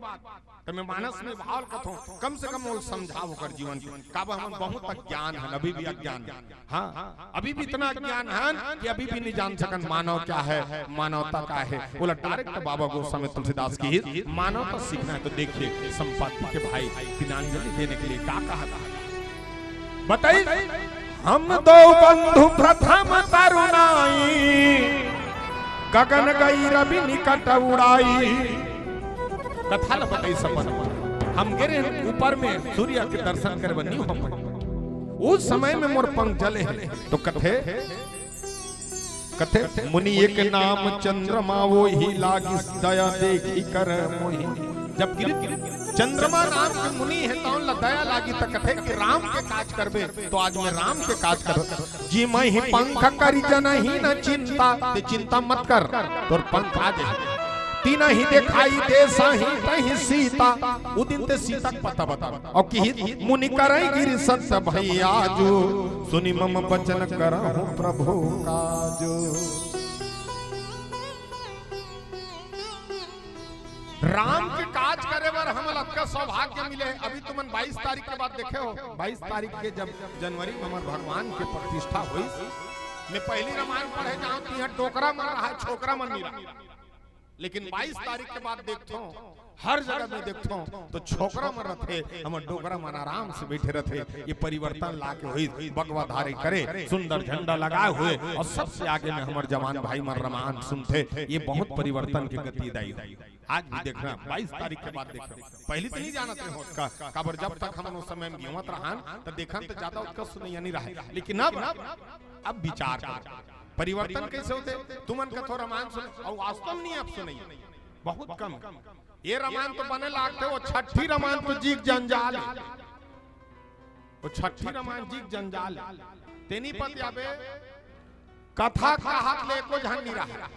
त मैं मानस में भाव ल कथंव, कम से कम ओला समझाव ओकर जीवन के। काबर हमन बहुत अज्ञान हन, अभी भी अज्ञान हन। हाँ, अभी भी इतना अज्ञान हन कि अभी भी नइ जान सकन मानव क्या है, मानवता का है। ओला direct बाबा गोस्वामी तुलसीदास कहिस, मानवता सीखना है तो देखिए संपाति के भाई दीनांजलि देने के लिए का कहा था। बताइस, हम दो बंधु प्रथम तरुणाई, गगन गई रवि निकट उड़ाई। कथा ल बताइस अपन। हम गे रहेन ऊपर में सूर्य के दर्शन करे बर, नइ हो पाए। उस समय में मोर पंख जले हे, त कथे, कथे, मुनि एक नाम चंद्रमा, वोही लागिस दया देखि कर मोही। जब गिरि चंद्रमा नाम के मुनि हे, तउन ला दया लागिस, त कथे कि राम के काज करबे, त आज मैं राम के काज करबे। जिमहि पंख करि जनहिं न चिंता, ते चिंता मत कर, तोर पंख आ जाही। तिनहि देखाई देसहिं तहिं सीता, उ दिन ते सीता के पता बता। अउ किहिस, मुनि करै गिरि सत्य भई आजु, सुनि मम बचन करहु प्रभु काजु। राम के काज करे बर हमला अतका सौभाग्य मिले हे। अभी तुमन बाईस तारीख के बाद देखे हो, बाईस तारीख के जब जनवरी में हमर भगवान के प्रतिष्ठा होइस, मैं पहली रामायण पढ़े जांव, त इहां डोकरा मन रहा, छोकरा मन नइ रहा। लेकिन बाईस तारीख के बाद देखथंव, हर जगह में देखथंव, त छोकरा मन रथे, हमर डोकरा मन आराम से बइठे रथे। ये परिवर्तन लाके होइस, बगवा धारी करे, सुंदर झंडा लगाए हुए, अउ सबसे आगे में हमर जवान भाई मन रामायण सुनथे। ये बहुत परिवर्तन के गति दई। आज भी देखना, बाईस तारीख के बाद देखना। पहली तो नइ जानत रहेन ओतका, काबर जब तक हमन ओ समय में जीवत रहन, त देखन त जादा ओतका सुनइया नइ रहे। लेकिन अब, अब विचार करो। परिवर्तन कइसे होथे? तुमन कथो रामायण सुने, अउ वास्तव में नइ अब सुनइया। बहुत कम। ये रामायण तो बने लागथे, ओ छट्ठी रामायण तो जी के जंजाल हे। ओ छट्ठी रामायण जी के जंजाल हे। तेनी पतियाबे कथा कहत ले एको झन नइ रहा।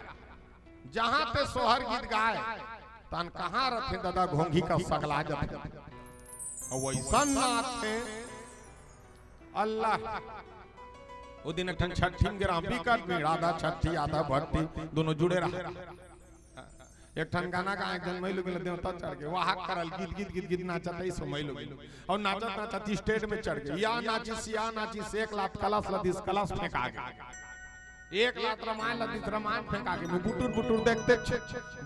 जहां ते सोहर गीत गाय, तहन कहां रथे ददा, घोंघी कस सकला जाथे। अउ वइसन नाचथे, अल्लाह। ओ दिन एक ठन छट्ठी में गे रहेन, बिकट भीड़, आधा छट्ठी, आधा भट्ठी, दूनों जुड़े रहा। एक ठन गाना गाय, एक झन मइलोगिन ल देवता चढ़ गे, वाह करल, गीत, गीत, गीत, गीत नाचत हे, सो मइलोगिन। अउ नाचत, नाचत stage में चढ़ गे, या नाचिस, या नाचिस, एक लात कलस ल दिस, कलस फेंका गे। एक लात रामायण ल दिस, रामायण फेंका गे। मैं बुटुर बुटुर देखतेच,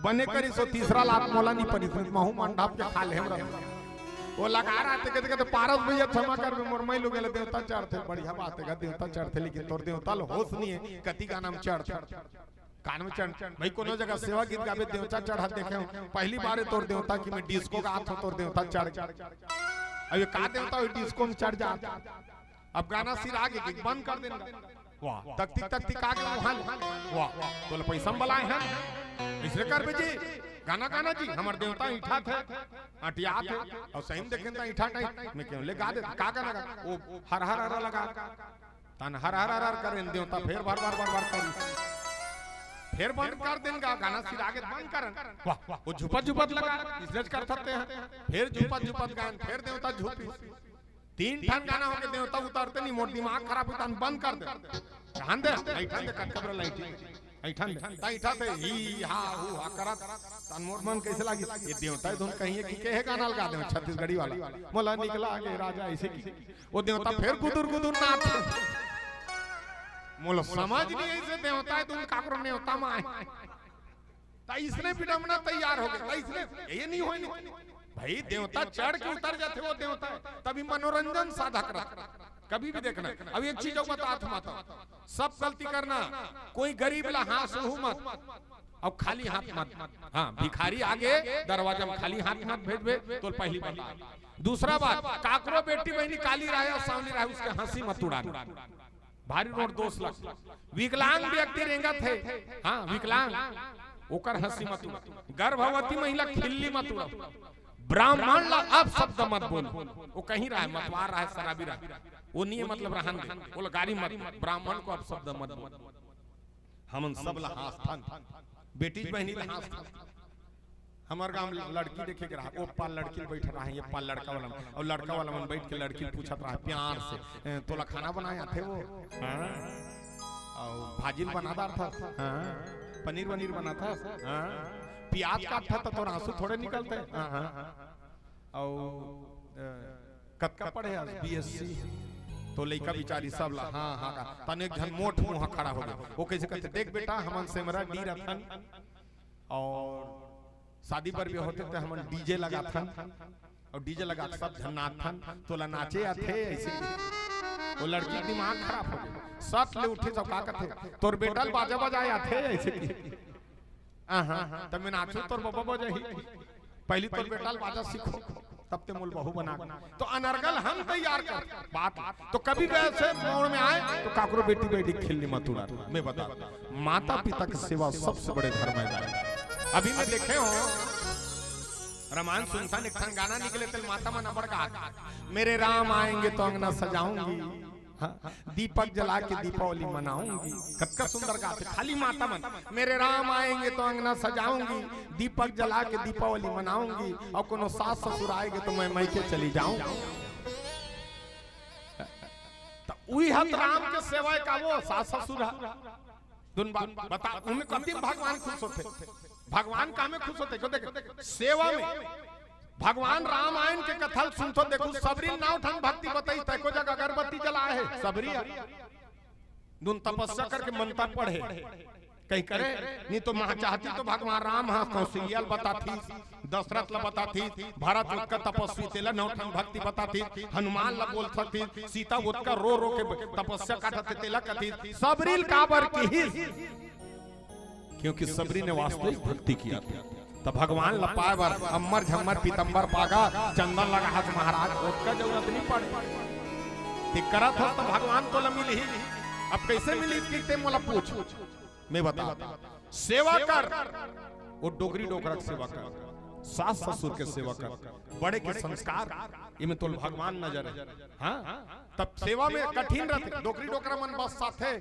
बने करिस ओ तीसरा लात मोला नइ परिस, महूं मंडप के खा लेहूं रहा। ओ लगा रहा ते, कहते, कहते, "पारस भैया, क्षमा करबे, मोर मइलोगिन ल देवता चढ़थे।" बढ़िया बात हे गा, देवता चढ़थे, लेकिन तोर देवता ल होश नइ हे, कति गाना में चढ़थे। कान में चढ़, भाई, कोनो जगह सेवा गीत गाबे, देवता चढ़त देखे हों, पहली बार हे तोर देवता कि मैं disco गात हों, तोर देवता चढ़। अब ये का देवता हो, डिस्को में चढ़ जात। अब गाना सिरा गे कि बंद कर देन गा। वाह, तकती तकती का के वहां। वाह, तोला पैसा में बलाए हन, इसने कर बेजी। गाना गाना जी, हमर देवता ईठा थे, अटिया थे, और सही में देखें त ईठा टाइप में क्यों ले गा दे, का गाना गा? ओ हर हर हर लगा। तन हर हर हर हर करेन, देवता फेर बार बार बार बार करी। फेर बंद कर देन गा, गाना सिरा गे बंद करन। वाह, वाह, वो झुपत झुपत लगा, इसने कर सकते हैं। फेर झुपत झुपत गायन, फेर देवता झुपी। तीन ठन गाना होके देवता उतरते नहीं, मोर दिमाग खराब होता, बंद कर दे। ध्यान दे, ऐठन दे, कटकबरा लाइट। ऐठन दे, ता ऐठा थे, ही, हा, हू, हा करत। तन मोर मन कैसे लागी? ये देवता धुन कहीं है कि के है गाना लगा दे, छत्तीसगढ़ी वाला। मोला निकला आगे राजा ऐसे की। वो देवता फिर गुदुर गुदुर नाच। मोला समझ नहीं ऐसे देवता है, तुम काकरो नेवता में आए। त इसने विडम्बना तैयार हो गए, त इसने ये नहीं होए नहीं। भाई, देवता चढ़ के उतर जाते, वो देवता है, तभी मनोरंजन साधक रहता। कभी भी देखना। अब एक चीज और बतात माता, सब गलती करना, कोई गरीब ला हाँसहू मत, और खाली हाथ मत। हाँ, भिखारी आगे दरवाजा में खाली हाथ मत भेजबे, तो पहली बात। दूसरा बात, काकरो बेटी बहनी काली रहे और सांवली रहे, उसके हंसी मत उड़ाना। भारी रोड दोष लग। विकलांग व्यक्ति रेंगत हे, हाँ, विकलांग, ओकर हंसी मत उड़ा। गर्भवती महिला खिल्ली मत उड़ा। ब्राह्मण ला अपशब्द मत बोल। वो कहीं रहे, मतवार रहे, शराबी रहे, वो नहीं है, मतलब रहन दे, वो गारी मत। ब्राह्मण को अपशब्द मत बोल। हमन सब ला हाँसथन, बेटी बहनी ला हाँसथन। हमर गांव में लड़की देखे के रहा, ओ पार लड़की बैठ रहा है, ये पार लड़का वाला मन, और लड़का वाला मन बैठ के लड़की पूछत रहा प्यार से, "ए, तोला खाना बनाए आथे वो? हाँ? और भाजी ल बना डार था? हाँ? पनीर वनीर बना था? हाँ? प्याज काट था तो तोर आंसू थोड़े निकलते? हाँ, हाँ।" और, अ, कतका पढ़े आज? बीएससी। तो लइका बिचारी सब ला, हाँ, हाँ, का। तने एक झन मोट मुहा खड़ा हो गया। वो कैसे कहते, "देख बेटा, हमन सेमरा डी रथन और शादी बर भी होते तो हमन डीजे लगाथन और डीजे लगा के सब झन नाचथन, तोला नाचे आथे?" ऐसे। वो लड़की के दिमाग खराब हो गया, सट ले उठे सब का कहते, "तोर बेटा ल बाजा बजाए आथे?" ऐसे। आहा, तब मैं नाचू तोर बबा बजाही। पहली तोर बेटा ल बाजा सीखो, तब ते मोल बहू बना। तो अनर्गल हम तैयार कर बात। तो कभी वैसे मोड़ में आए तो काकरो बेटी बैठी खिल्ली मत उड़ा। मैं बता, माता पिता की सेवा सबसे बड़े धर्म है। अभी मैं देखे हो, रामायण सुनथन, एक ठन गाना निकले, तेल माता मन अबड़ गा, "मेरे राम आएंगे तो अंगना सजाऊंगी।" हाँ, दीपक जला के दीपावली मनाऊंगी। कतका सुंदर गाथे, खाली माता मन, "मेरे राम आएंगे तो अंगना सजाऊंगी, दीपक जला के दीपावली मनाऊंगी, और कोनो सास ससुर आएंगे तो मैं मायके चली जाऊंगी।" त उही हत राम के सेवा का वो सास ससुर है। दुन बात बता, उनमें कति भगवान खुश होते? भगवान का में खुश होते? क्यों देख, सेवा में भगवान रामायण के कथा ल सुनथो, देखो, सबरी नौ ठन भक्ति बताई, तैको जग अगरबत्ती जलाए हे, सबरी है। दुन तपस्या करके मंत्र पढ़े, कहीं करे, नहीं तो महा चाहती तो भगवान राम हा कौशल्या ल बताथी, दशरथ ल बताथी, भरत ओतका तपस्वी तेला नौ ठन भक्ति बताथी, हनुमान ल बोल सकती, सीता ओतका रो रो के तपस्या काटत हे तेला कथी, सबरी ल काबर किहिस? क्योंकि सबरी ने वास्तविक भक्ति किया था। त भगवान ल पाए बर अम्मर झम्मर पीतम्बर पागा, चंदन लगा हाथ महाराज, ओतका जरूरत नहीं पड़े। ते करत हस त भगवान तोला मिलही। अब कैसे मिलही कि ते मोला पूछ, मैं बता। सेवा कर, वो डोकरी डोकरा के सेवा कर, सास ससुर के सेवा कर, बड़े के संस्कार, इमे तोल भगवान नजर है। हाँ, तब सेवा में कठिन रहते, डोकरी डोकरा मन बस साथे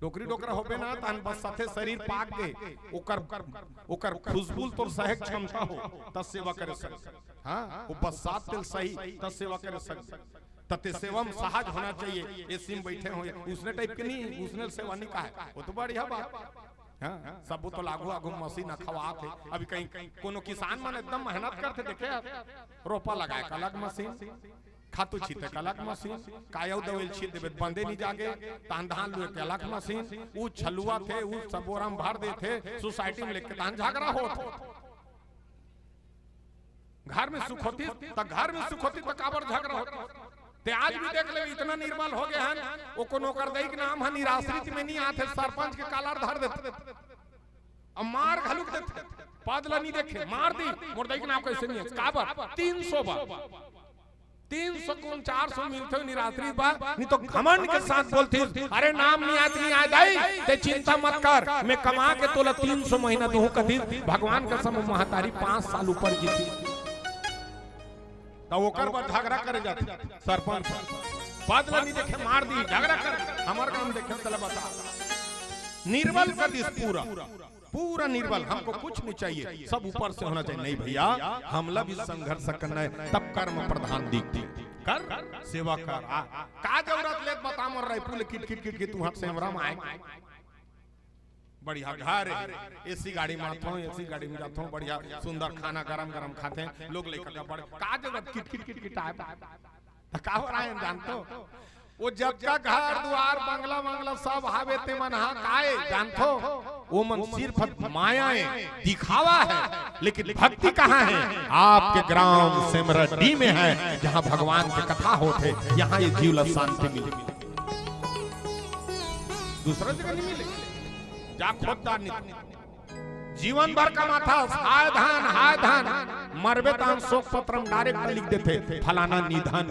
डोकरी डोकरा होबे ना, तहन बस साथे शरीर पाक गे, ओकर, ओकर खुशबू तोर सहे के क्षमता हो, त सेवा करे सक। हाँ, वो बस साथ तेल सही, त सेवा करे सक। त ते सेवा में सहज होना चाहिए। एसी में बैठे हो, उसने टाइप के नहीं, उसने सेवा नहीं कहा है, वो तो बढ़िया बात। हाँ, सब तो लागू आगू मशीन खवात है। अभी कहीं कोनो किसान मन एकदम मेहनत करते देखे, रोपा लगाए का अलग मशीन, खातू छीते का अलग मशीन, कायव दवाई छीत देबे त बंदे नहीं जागे, तहन धान लुए के अलग मशीन, ऊ छलुआ थे, ऊ सबोरा में भर देथे, सोसाइटी में लेके तहन झगड़ा होत। घर में सुख होती त, घर में सुख होती त काबर झगड़ा होत? ते आज भी देख ले, इतना निर्बल हो गए हैं, वो कोनो ओकर दई के नाम है, निराश्रित में नहीं आते, सरपंच के कालर धर देते। अब मार घलुक देथे, पद ला नहीं देखे, मार दी। मोर दाई के नाम कैसे नहीं है? काबर? तीन सौ बार। तीन सौ कौन, चार सौ मिलथे, निराश्रित बा, नहीं तो घमंड के साथ बोलथे, "अरे नाम नहीं आय त नहीं आय दाई, ते चिंता मत कर, मैं कमा के तोला तीन सौ महीना दूहूं," कथी भगवान कसम महतारी पांच साल ऊपर जीती। त ओकर बर झगड़ा करे जाथे सरपंच। पद ला नहीं देखे, मार दी, झगड़ा कर, हमर काम देखे, तला बता। निर्बल कर दिस पूरा, पूरा निर्बल, हमको कुछ नहीं चाहिए, सब ऊपर से होना चाहिए। नहीं भैया, हमला भी संघर्ष करना है, तब कर्म प्रधान दिखते। कर, सेवा कर। आ, का जरूरत लेत बता मोर रायपुर ले किट किट किट किट तू हट से हमरा माय। बढ़िया घर है, एसी गाड़ी में आथों, एसी गाड़ी में जाथों, बढ़िया सुंदर खाना गरम गरम खाथे, लोग लइका का बड़, का जरूरत किट किट किट किट आय? त का हो रहा है जानथो? वो जतका घर दुआर बंगला मंगला सब हावे ते मन हा काय जानथो? वो मन सिर्फ माया है, दिखावा है, लेकिन भक्ति कहाँ है? आपके ग्राम सेमरा डी में है, जहाँ भगवान के कथा होथे, यहाँ ये जीव ला शांति मिले। दूसरा जगह नहीं मिले, जा खोद डार नहीं। जीवन भर कमाथस, हाय धान, हाय धान, मरबे तान शोक पत्र में direct लिख देथे, "फलाना निधन।"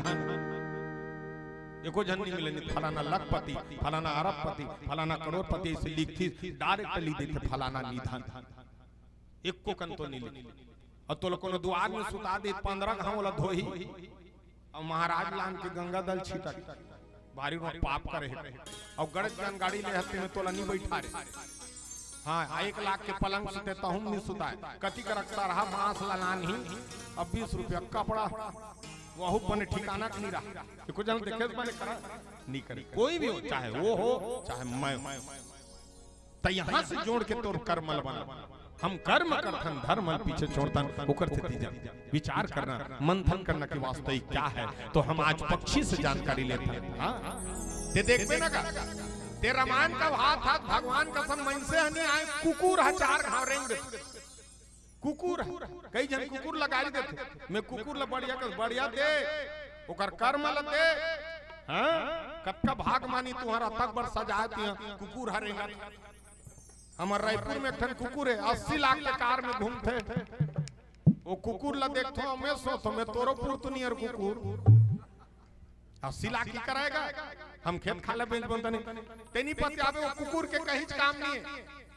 एको झन नहीं मिले, नहीं फलाना लखपति, फलाना अरबपति, फलाना करोड़पति, ऐसे लिखथी, direct लिख देथे, "फलाना निधन।" एको कन तो नहीं लिखे। अउ तोला कोनो दुआर में सुता दे, पंद्रह घाव ला धोही, अउ महाराज लान के गंगा दल छिटक, भारी रो पाप करे हे। अउ गरज जान गाड़ी ले हत्ते में तोला नहीं बैठा रे। हाँ, एक लाख के पलंग सुते तहुम नहीं सुताए। कति कर अक्सर हा बांस ला लान ही, अब बीस रुपया कपड़ा, वहू बने ठिकाना के नहीं रहा। एको जन देखे बने करा, नहीं करे। कोई भी हो, चाहे वो हो, चाहे मैं हो। त यहाँ से जोड़ के तोर कर्म ल बना। हम कर्म करथन, धर्म ल पीछे छोड़थन, ओकर सेती जन विचार करना, मंथन करना कि वास्तविक क्या है। तो हम आज पक्षी से जानकारी लेथन। हाँ? ते देखबे ना का? ते रामायण का भात हाथ भगवान कसम मनसे ह नहीं आय, कुकुर ह चार घाव रेंग देथे। कुकुर ह, कई जन कुकुर ला गारी देथे, मैं कुकुर ला बढ़िया कर, बढ़िया दे, ओकर कर्म ला दे। हाँ? कतका भाग मानी तुम्हारा, तक बर सजाए तिया, कुकुर ह रेंगत। हमर रायपुर में एक ठन कुकुर है, अस्सी लाख के कार में घूमथे। वो कुकुर ला देखथो, मैं सोचथो, मैं तोरो पुरतुनियर कुकुर। अस्सी लाख ही कराएगा, हम खेत खाला बेच बनता नहीं। तेनी पति आवे, वो कुकुर के कहीं काम नहीं है।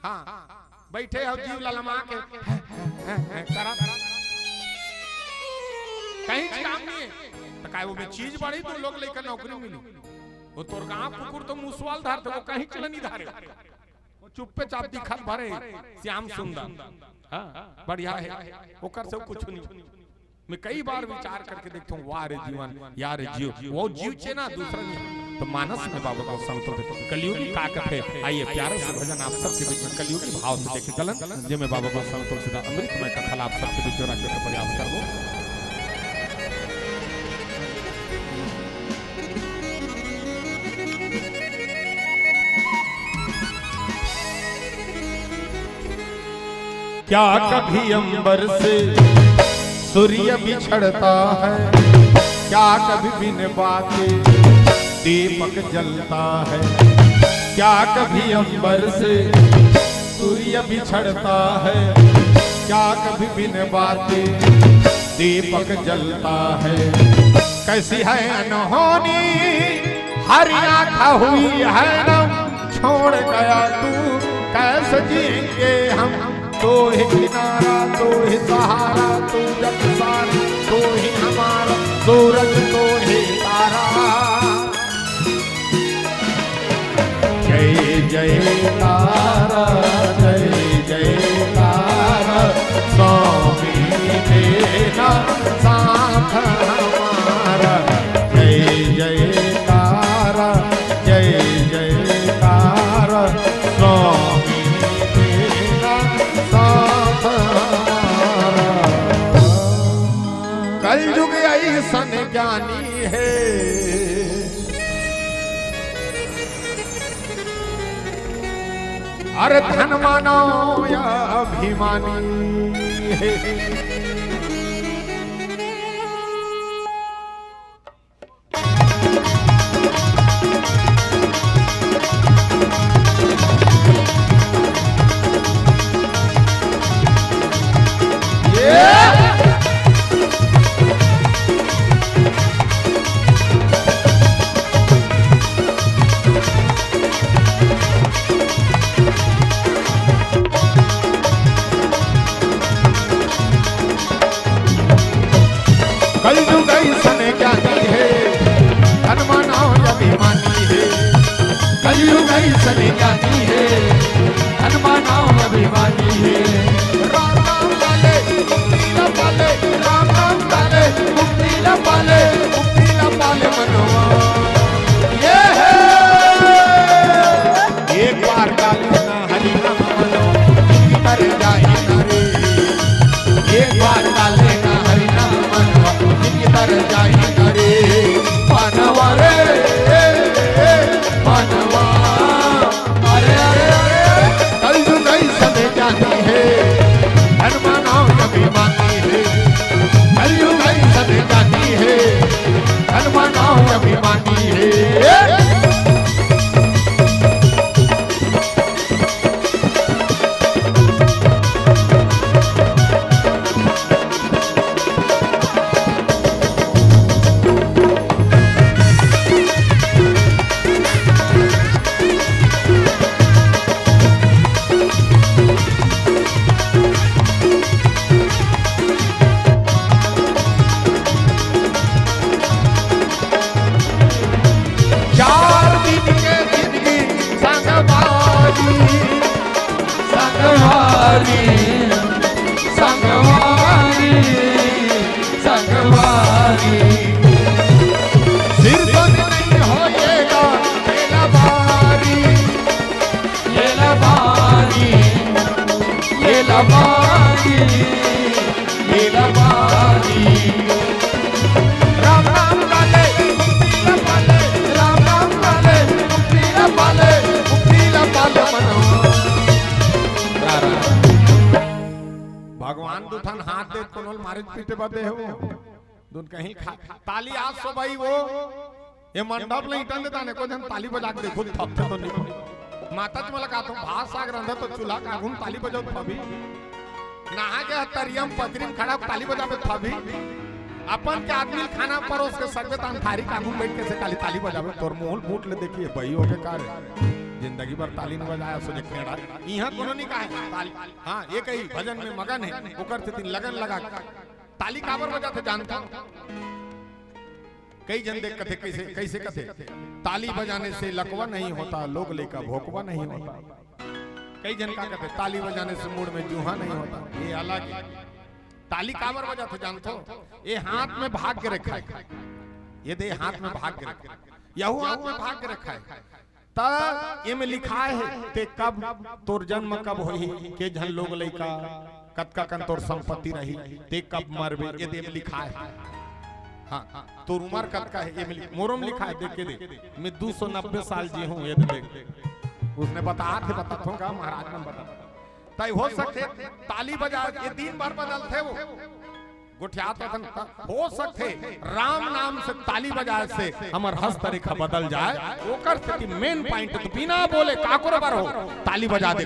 हाँ, बैठे हो जीव ललमा के, हैं, हैं, हैं, हैं, करा। कहीं काम नहीं है। तो काय वो में चीज बढ़ी, तो लोग लेकर नौकरी मिली। वो तोर गांव कुकुर तो मुसवाल धारथे, वो कहीं चला नहीं धारे। वो चुप्पे चाप दिखत भरे, श्याम सुंदर। हाँ, बढ़िया है, ओकर से कुछ नहीं। मैं कई बार विचार करके देखता हूँ, वाह रे जीवन, यार रे जीव, वो जीव चेना दूसरा नहीं। तो मानस में बाबा को संतोष देते, कलयुगी का कथे। आइए प्यारे से भजन आप सबके बीच में कलयुगी भाव से देखे चलन, जे में बाबा को संतोष सीधा अमृत में कथा आप सबके बीच में रखने का प्रयास करबो। क्या कभी अंबर से सूर्य बिछड़ता है, क्या कभी बिन बाते दीपक जलता है, क्या कभी अंबर से सूर्य बिछड़ता है, क्या कभी बिन बाते दीपक जलता है। कैसी है अनहोनी हर आँख हुई है नम, छोड़ गया तू कैसे जिएंगे हम। तू ही किनारा, तू ही सहारा, तू जग सारा, तू ही हमारा सूरज, तू ही तारा। जय जयकारा, जय जयकारा, स्वामी तेरा साथ हमारा। जय जयकारा, जय जयकारा, स्वामी तेरा साथ हमारा। कलयुग ऐसन ज्ञानी है, अरे धन मानो या अभिमानी है। में ज्ञानी हे, हनुमान नाम अभिमानी हे। राम नाम लाले, मुक्ति ला पाले, राम नाम लाले, मुक्ति ला पाले, मुक्ति ला पाले मनवा। ये हे। एक बार का लेना हरि नाम मनवा, जिंदगी तर जाए ना रे। एक बार का लेना हरि नाम मनवा, जिंदगी तर जाए ना रे। मनवा रे, ए, ए, मनवा। अरे, अरे, अरे, कलयुग ऐसन जाति हे, हनुमान नाम अभिमानी हे। कलयुग ऐसन जाति हे, हनुमान नाम अभिमानी हे। चार दिन के जिंदगी संगवारी, संगवारी, संगवारी, संगवारी। सिर तो नहीं होएगा ये लबारी, ये लबारी, ये लबारी, ये लबारी। राम नाम लाले, मुक्ति ला पाले, राम नाम लाले, मुक्ति ला पाले, मुक्ति ला पाले मनवा। भगवान दुठन हाथ दे, कोनो ल मारे पीटे बदे हे वो। दुन कहीं खा, ताली आज सो भाई वो, ये मंडप ले इटन देता ने, को जन ताली बजा के देखो, थपथे तो नहीं। माता जी मला कहत हूँ, भात साग रंधा तो चूल्हा का आगू म ताली बजाओ थभी। नहा के तरियम पतरी म खड़ा ताली बजावे थभी। अपन के आदमी ल खाना परोस के सकबे तान थारी का आगू म बैठ के से खाली ताली बजावे, तोर मुंह बूट ले देखिए, बही हो के का रे? जिंदगी भर ताली न बजाया, सोचे खेड़ा। इहाँ कोनो नहीं कहा है, ताली। हाँ, ये कही भजन में मगन है, ओकर से दिन लगन लगा। ताली काबर बजाथे जानता? कई जन देख कथे, कैसे, कैसे कथे? ताली बजाने से लकवा नहीं होता, लोग लइका भोकवा नहीं होता। कई जन का कथे, ताली बजाने से मूड़ में जूहा नहीं होता। ये अलग है। ताली काबर बजाथे जानथो? ये हाथ में भाग्य रखा है, ये दे हाथ में भाग्य रखा है, यहू हाथ में भाग्य रखा है। त एमे लिखाय हे, ते कब, तोर जन्म कब होही, के झन लोग लइका, कतका कन तोर संपत्ति रही, ते कब मरबे, ये दे एमे लिखाय हे। हाँ, तोर उमर कतका हे, एमे लि-, मोरो म लिखाय हे, देख के दे। मैं दू सौ नब्बे साल जी हूँ, ये दे देख। उसने बतात हे, बतात होगा, महाराज ने बतात। तय हो सकथे, ताली बजा, ये दिन भर बदलथे वो। गोठियात रथन, त हो सकथे राम नाम से ताली बजाए से हमर हस्तरेखा बदल जाए, ओकर सेती main point तो बिना बोले काकरो बर हो ताली बजा दे।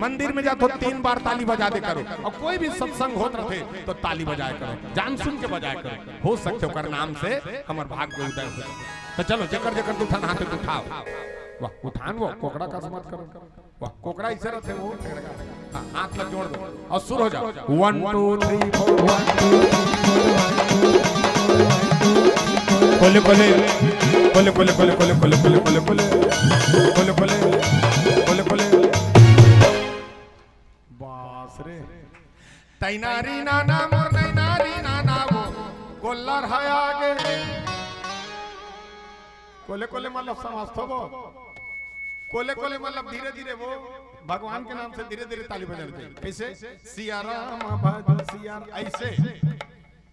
मंदिर में जाथो तीन बार ताली बजा दे करो, अउ कोई भी सत्संग होत रथे तो ताली बजाए करो, जान सुन के बजाए करो, हो सकथे ओकर नाम से हमर भाग्य उदय हो जाए। त चलो जेकर जेकर दुठन हाथ उठाव, वाह उठान वो कोकड़ा कस मत करो। वाह, कोकरा ऐसे रहते वो। हाँ, हाथ ला जोड़ दो अउ शुरू हो जाओ। One, two, three, four, one, two, three, four, one, two, three, four, one, two, three, four। कोले, कोले, कोले, कोले। बास रे। तैनारी नाना मोर नैनारी नाना वो गोल्लर है आगे। कोले कोले मतलब समझथो वो। कोले कोले मतलब धीरे धीरे वो भगवान के नाम से धीरे धीरे ताली बजाना चाहिए। कैसे? सिया राम भज सिया राम, ऐसे।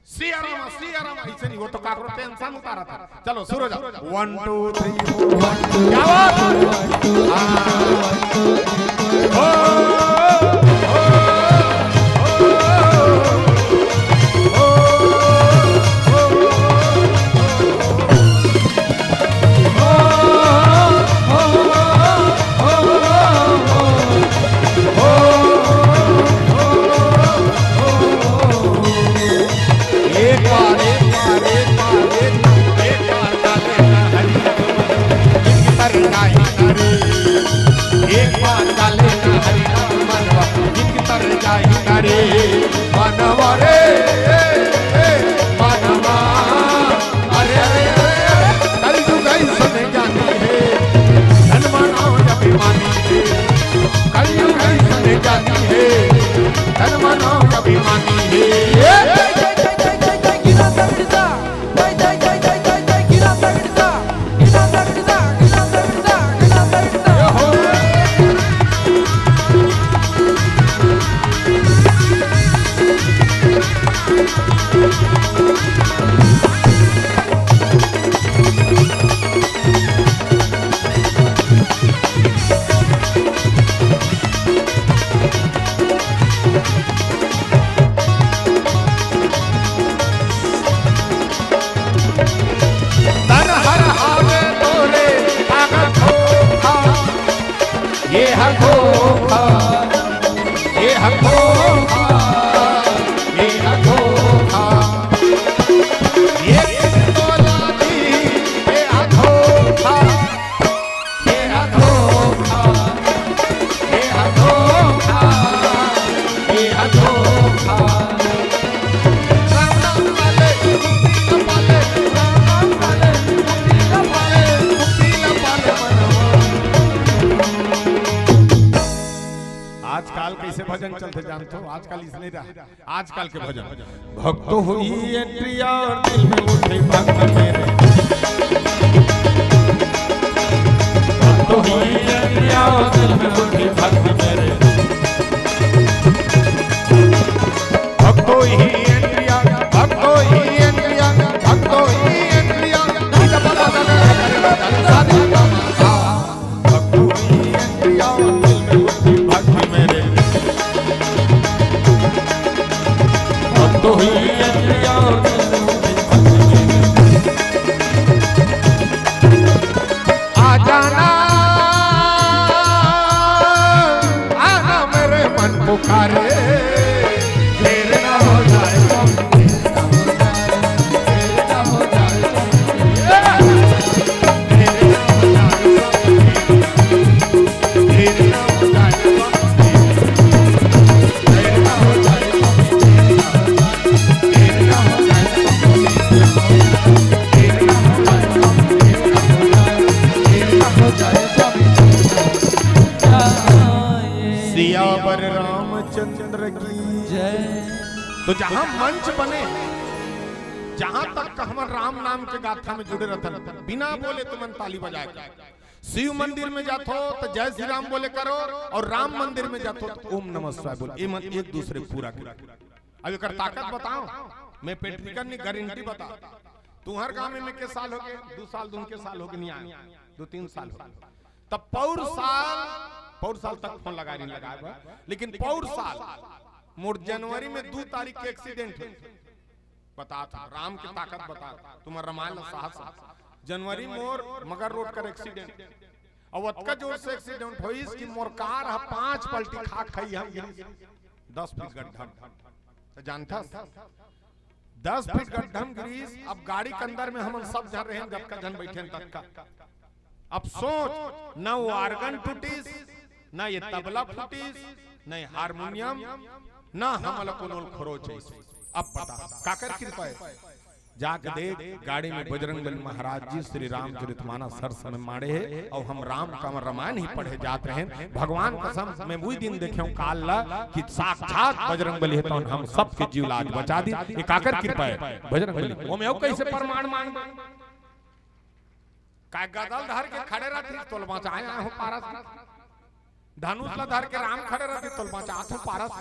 सिया राम, सिया राम, ऐसे नहीं, वो तो काकरो tension उतारा था। चलो शुरू हो जाओ। One, two, three, four, one, two। क्या बात? हाँ। ओ, ओ, ओ, ओ। एक बार, एक बार, एक बार, एक बार, एक बार ताले ना हरि नाम मनवा, जिंदगी तर जाए ना रे। एक बार ताले ना हरि नाम मनवा, धोखा, ये हा धोखा। ये बोला जी, ये हा धोखा, ये हा धोखा, ये हा धोखा, ये हा धोखा। राम नाम वाले, मुक्ति न पाले, राम नाम वाले, मुक्ति न पाले, मुक्ति न पाले मनवा। आजकल कइसे भजन चलथे जानथो? आजकल इसने रहा, आजकल के भजन। भक्त हुई एंट्री और दिल में उठे भक्त मेरे। भक्त हुई एंट्री और दिल में उठे भक्त मेरे। भक्त हुई एंट्री, भक्त हुई एंट्री, भक्त हुई एंट्री। भक्त हुई एंट्री और दिल में उठी भक्ति मेरे। भक्त हुई एंट्री और दिल में उठी भक्ति मेरे। आ जाना, आना मेरे मन पुकारे, देर ना हो जाए। सियावर रामचंद्र की जय। तो जहां मंच बने, जहां तक हमन राम नाम के गाथा में जुड़े रहथन, बिना बोले तुमन ताली बजाए कर। शिव मंदिर में जाथो तो जय श्री राम बोले करो, और राम मंदिर में जाथो तो ओम नमः शिवाय बोल। एमन एक दूसरे पूरा करो। अब एकर ताकत बताओ, मैं पेट्रिकन ने गारंटी बता। तुम्हर गांव में मैं के साल हो गए, दो साल, दून के साल हो गए, नहीं आए, दो तीन साल हो गए। तब पौर साल, पौर साल तक फोन लगा रही, लगा बा, लेकिन पौर साल मोर जनवरी में दो तारीख के एक्सीडेंट हो। बता था, राम की ताकत बता था, तुम्हारा रामायण ला साहस है। जनवरी मोर मगर रोड कर एक्सीडेंट, और अतका जोर से एक्सीडेंट होइस कि मोर कार ह पांच पलटी खा खाई हम गिरिस, दस फीट गड्ढा। तो जानथस, दस फीट गड्ढा में गिरिस। अब गाड़ी के अंदर में हमन सब झन रहेन, जतका झन बैठेन ततका। अब सोच, न वो organ टूटिस, न ये तबला फूटिस, न ये हारमोनियम, न हमला कोनो ल खरोच आइस। अब बता, काकर कृपा है? जाके देख, गाड़ी में बजरंग बली महाराज जी श्री रामचरित मानस हर समय माड़े हे, और हम राम का रामायण ही पढ़े जात रहेन। भगवान कसम, मैं वही दिन देखे हूँ काल ला कि साक्षात बजरंग बली हे, तो हम सबके जीव ला आज बचा दी। ये काकर कृपा है? बजरंग बली। वो में अउ कैसे प्रमाण मांग? काय गदल धर के खड़े रहती, तोल बचाए हो पारस। धनुष ला धर के राम खड़े रहती, तोल बचात हो पारस।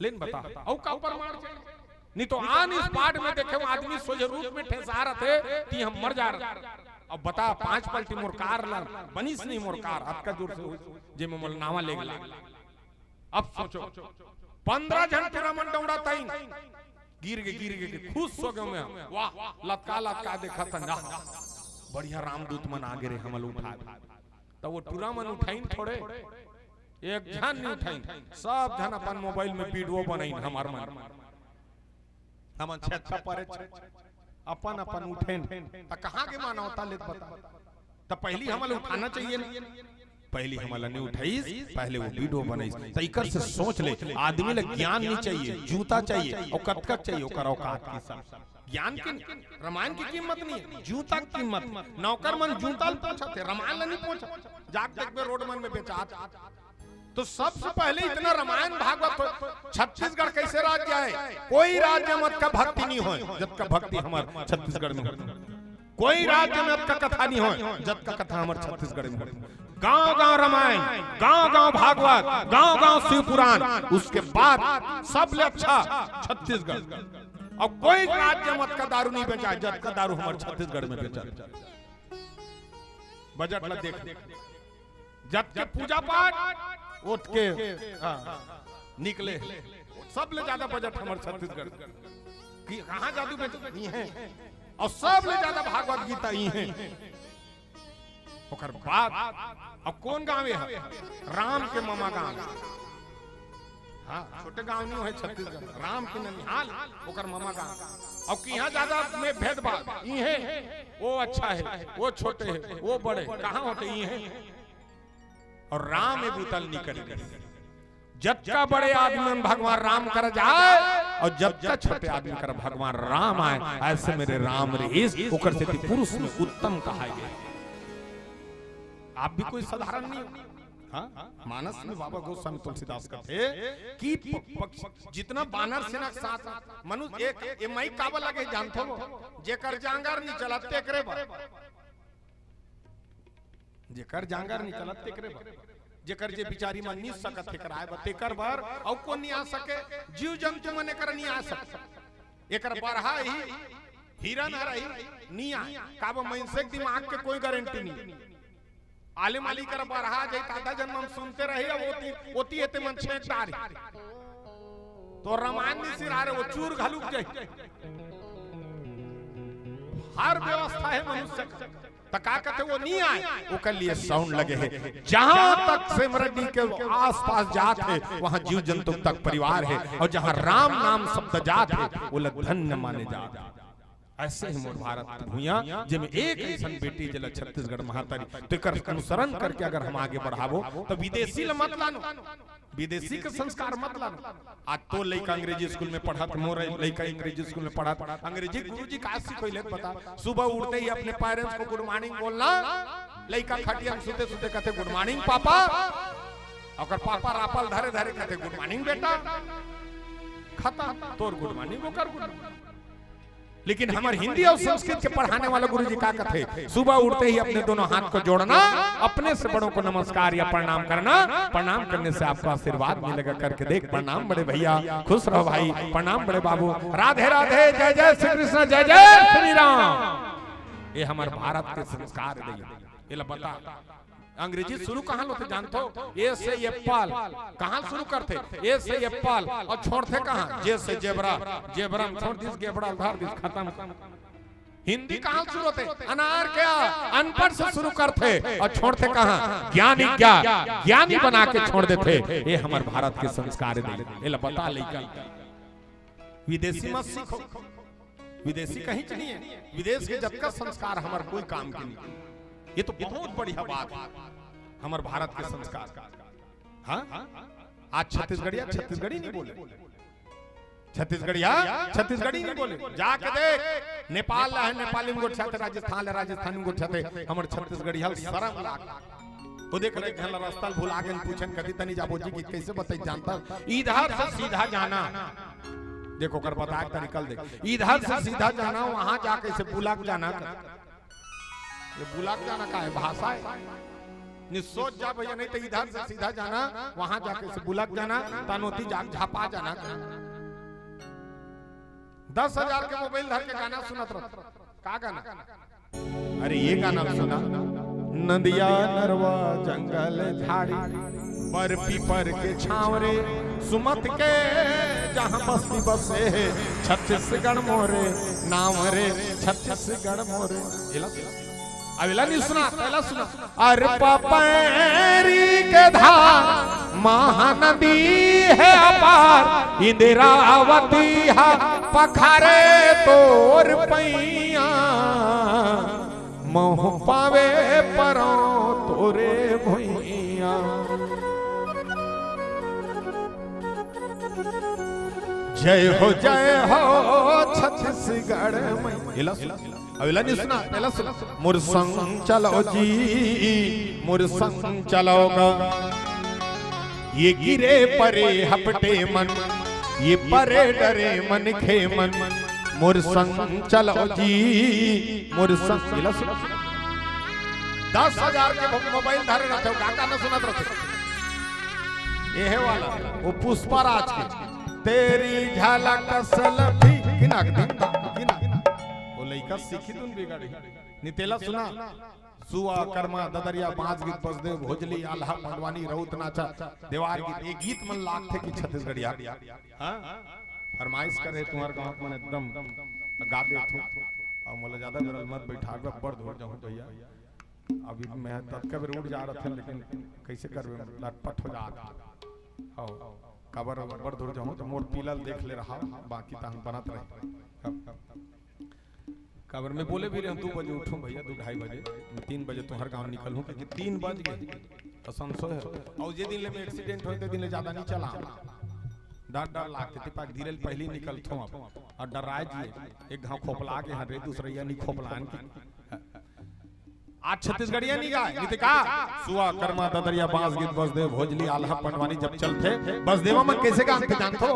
लेन बता, अउ का प्रमाण चाहिए? नहीं तो on spot में देखे, आदमी सोझे रूप में ठेसा रथे, ती हम मर जा रहे। अब बता, पांच पलटी मोर कार ला, बनिस नहीं मोर कार, अतका जोर से हुई, जे में मोल नावा ले गला। अब सोचो, पंद्रह झन टूरा मन डौड़ा तइन, गिर गे, गिर गे, गिर गे, खुश हो गए मैं। वाह, लतका लतका देखा था ना, बढ़िया रामदूत मन आगे रे, हमल उठा। तो वो टूरा मन उठाइन थोड़े, एक झन नहीं उठाइन, सब झन अपन मोबाइल में वीडियो बनाइन हमार मन। हमन छेत्ता परे छे, अपन अपन उठेन, त कहाँ के मानवता लेत बता? त पहली हमला उठाना चाहिए ना, पहली हमला नहीं उठाइस, पहले वो वीडियो बनाइस। त इकर से सोच ले, आदमी ला ज्ञान नहीं चाहिए, जूता चाहिए, और कतका चाहिए, ओकर औकात के हिसाब से। ज्ञान के, रामायण की कीमत नहीं है, जूता की कीमत। नौकर मन जूता ल पोंछत हे, रामायण ला नहीं पोंछत। जाके देखबे रोड मन में बेचात। तो सबसे पहले इतना रामायण भागवत हो, छत्तीसगढ़ कैसे राज्य है? कोई राज्य में अतका भक्ति नहीं होय, जतका भक्ति हमर छत्तीसगढ़ में होय। कोई राज्य में अतका कथा नहीं होय, जतका कथा हमर छत्तीसगढ़ में होय। गांव गांव रामायण, गांव गांव भागवत, गांव गांव शिव पुराण, उसके बाद सबले अच्छा छत्तीसगढ़। और कोई राज्य में अतका दारू नहीं बेचा, जतका दारू हमर छत्तीसगढ़ में बेचा। बजट ला देख, जतके पूजा पाठ, ओतके, हाँ, निकले। सबले ज्यादा बजट हमर छत्तीसगढ़। कि कहाँ जादू बेच-, नहीं है। और सबले ज्यादा भागवत गीता ही है। ओकर बाद, अब कौन गाँव है? राम के ममा गाँव। हाँ, छोटे गांव नहीं है छत्तीसगढ़, राम के ननिहाल, ओकर ममा गांव। अउ किहाँ ज्यादा में भेदभाव, इहे, वो अच्छा है, वो छोटे है, वो बड़े, कहाँ होते, इहे। अउ राम ए बुता ल नइ करे। जतका बड़े आदमी मन भगवान राम करा जाए अउ जतका छोटे आदमी करा भगवान राम आए, ऐसे मेरे राम रहिस, ओकर सेती पुरुष में उत्तम कहाय गे। आप भी कोई साधारण नहीं हो। हाँ? मानस में बाबा गोस्वामी तुलसीदास कथे कि प-, पक्ष-, जितना बानर सेना के साथ मनुष्य एक, ए माइक काबर लगे जानथो? जेकर जांगर नइ चलत तेकरे बर। जेकर जांगर नइ चलत तेकरे बर, जेकर जे बिचारी मन नइ सकत हे कराय बर, तेकर बर। अउ कोन नइ आ सके? जीव जंतु मन एकर नइ आ सके। एकर बरहा ही हिरन हर ही नइ आय, काबर मइनसे के दिमाग के कोई गारंटी नइ। आले माली कर बरहा जाई, त आधा जन मन सुनते रही, अब ओती, ओती हे ते मन छेंक डारी। तो रामायण नइ सिरा रे, वो चूर घलुक जाई। हर व्यवस्था हे मनुष्य का। त का कथे, वो नइ आय, ओकर लिए साउंड लगे हे। जहां तक सेमरडी के आसपास जात हे, वहां जीव जंतु तक परिवार हे, अउ जहां राम नाम शब्द जात हे, वो ल धन्य माने जात हे। ऐसे ही मोर भारत भुइयां, जेमे एक अइसन बेटी जेला छत्तीसगढ़ महतारी, तेकर अनुसरण करके अगर हम आगे बढ़ाबो, त विदेशी ल मत लानो। विदेशी के संस्कार मत लानो। आज तो लइका अंग्रेजी स्कूल में पढ़त, मोर लइका अंग्रेजी स्कूल में पढ़त, अंग्रेजी गुरुजी का सिखोइले पता? सुबह उठते ही अपने पेरेंट्स को गुड मॉर्निंग बोलना, लइका खटिया में सुते सुते कथे गुड मॉर्निंग पापा, ओकर पापा रापल धरे धरे कथे गुड मॉर्निंग बेटा। खत्म, तोर गुड मॉर्निंग, ओकर गुड मॉर्निंग। लेकिन हमर हिंदी अउ संस्कृत के पढ़ाने वाला गुरुजी का कथे, सुबह उठते ही अपने दोनों हाथ को जोड़ना, अपने से बड़ों को नमस्कार या प्रणाम करना, प्रणाम करने से आपको आशीर्वाद मिलेगा करके देख। प्रणाम बड़े भैया, खुश रहो भाई, प्रणाम बड़े बाबू, राधे राधे, जय जय श्री कृष्ण, जय जय श्री राम। ये हमर भारत के संस्कार हे भैया, एला बता। अंग्रेजी शुरू कहाँ ले होथे जानथो? ए से एप्पल। कहाँ शुरू करथे? ए से एप्पल। अउ छोड़थे कहाँ? जे से जेबरा। जेबरा में छोड़ दिस, गेबड़ा ल धर दिस, खत्म। हिंदी कहाँ शुरू होथे? अनार के आ, अनपढ़ से शुरू करथे अउ छोड़थे कहाँ? ज्ञानी, ज्ञा-, ज्ञानी बना के छोड़ देथे। ये हमर भारत के संस्कार हे। एला बता लइका, विदेशी मत सीखो। विदेशी कहीं च नहीं है। विदेश के जतका संस्कार हमर कोई काम के नहीं। ये तो बहुत बढ़िया बात है, हमर भारत के संस्कार। हाँ, आज छत्तीसगढ़िया छत्तीसगढ़ी नहीं बोले, छत्तीसगढ़िया छत्तीसगढ़ी नहीं बोले। जाके देख, नेपाल ला हे, नेपाली में गोठियाथे, राजस्थान ला, राजस्थानी में गोठियाथे, हमर छत्तीसगढ़िया ल शरम लाग। वो देख रहे, एक झन ला रस्ता ल भुला गेन, पूछन कति तनी जाबो जी कि कैसे बताई जानता, इधर से सीधा जाना। देखो, ओकर बताए के तरीका ल देख, इधर से सीधा जाना, वहां जाके से बुलक जाना। ये बुलक जाना का हे? भाषा हे। नहीं, सोच जा भैया, नहीं तो इधर से सीधा जाना, वहां जाके से बुलक जाना, तनोती जाके झापा जाना। दस हजार के मोबाइल धर के गाना सुनत रह। का गाना? अरे ये गाना सुना। नदिया नरवा जंगल झाड़ी, बर पीपर के छांव रे, सुमत के जहां बस्ती बसे हे, छत्तीसगढ़ मोरे नाम रे, छत्तीसगढ़ मोरे। एला सुना। अब एला नहीं सुना, पहला सुना। अरे पपैरी के धार महानदी हे अपार, इंदिरावती हा पखारे तोर पैया, महूं पावे परो तोरे भुइया। जय हो, जय हो छत्तीसगढ़ में। एला सुना। अब एला नहीं सुना, पहला सुना। मोर संग चलो जी, मोर संग चलो गा। ये गिरे परे हपटे मन, ये परे डरे मनखे मन, मोर संग चलो जी, मोर संग। एला सुना। दस हजार के मो-, मोबाइल धरे रहते हो, गाना न सुनत रहते। ये हे वाला, वो पुष्पा राज के, तेरी झलक सलफी, किना के दिन, किना। वो लइका सीखी धुन बिगाड़ी। नहीं त एला सुना, सुआ, करमा, ददरिया, बांस गीत, बसदेव, भोजली, आल्हा, पंडवानी, रउत नाचा, देवार गीत, ये गीत मन लागथे कि छत्तीसगढ़िया। हाँ? फरमाइश करे तुम्हार गांव मन एकदम गा देथों। अउ मोला ज्यादा बेरा मत बैठाबे, बड़ धोर जाहूं भैया। अभी मैं ततका बेर उठ जा रथे, लेकिन कैसे करबे, लटपट हो जा रहा। हाँ। काबर बड़ दूर जाहूँ त मोर पीला ल देख ले रहा, बाकी तहन बनत रहे। काबर मैं बोले भी रहे हूँ, दू बजे उठूँ भैया, दू ढाई बजे, तीन बजे तुँहर गाँव निकलहूँ, क्योंकि तीन बज गे त संसो हे। अउ जे दिन ले मैं एक्सीडेंट होय, ते दिन ले जादा नहीं चला, डर डर लागथे, ते पाक धीरे ले पहिली निकलथों अब, अउ डराय जिए, एक घाव खोपला के हन रे, दूसरइया नहीं खोपलान की। आज छत्तीसगढ़िया नहीं गाय, नहीं ते का? सुआ, करमा, ददरिया, बांस गीत, बसदेव, भोजली, आल्हा, पंडवानी जब चलथे, बसदेवा मन कैसे गाथे जानथो?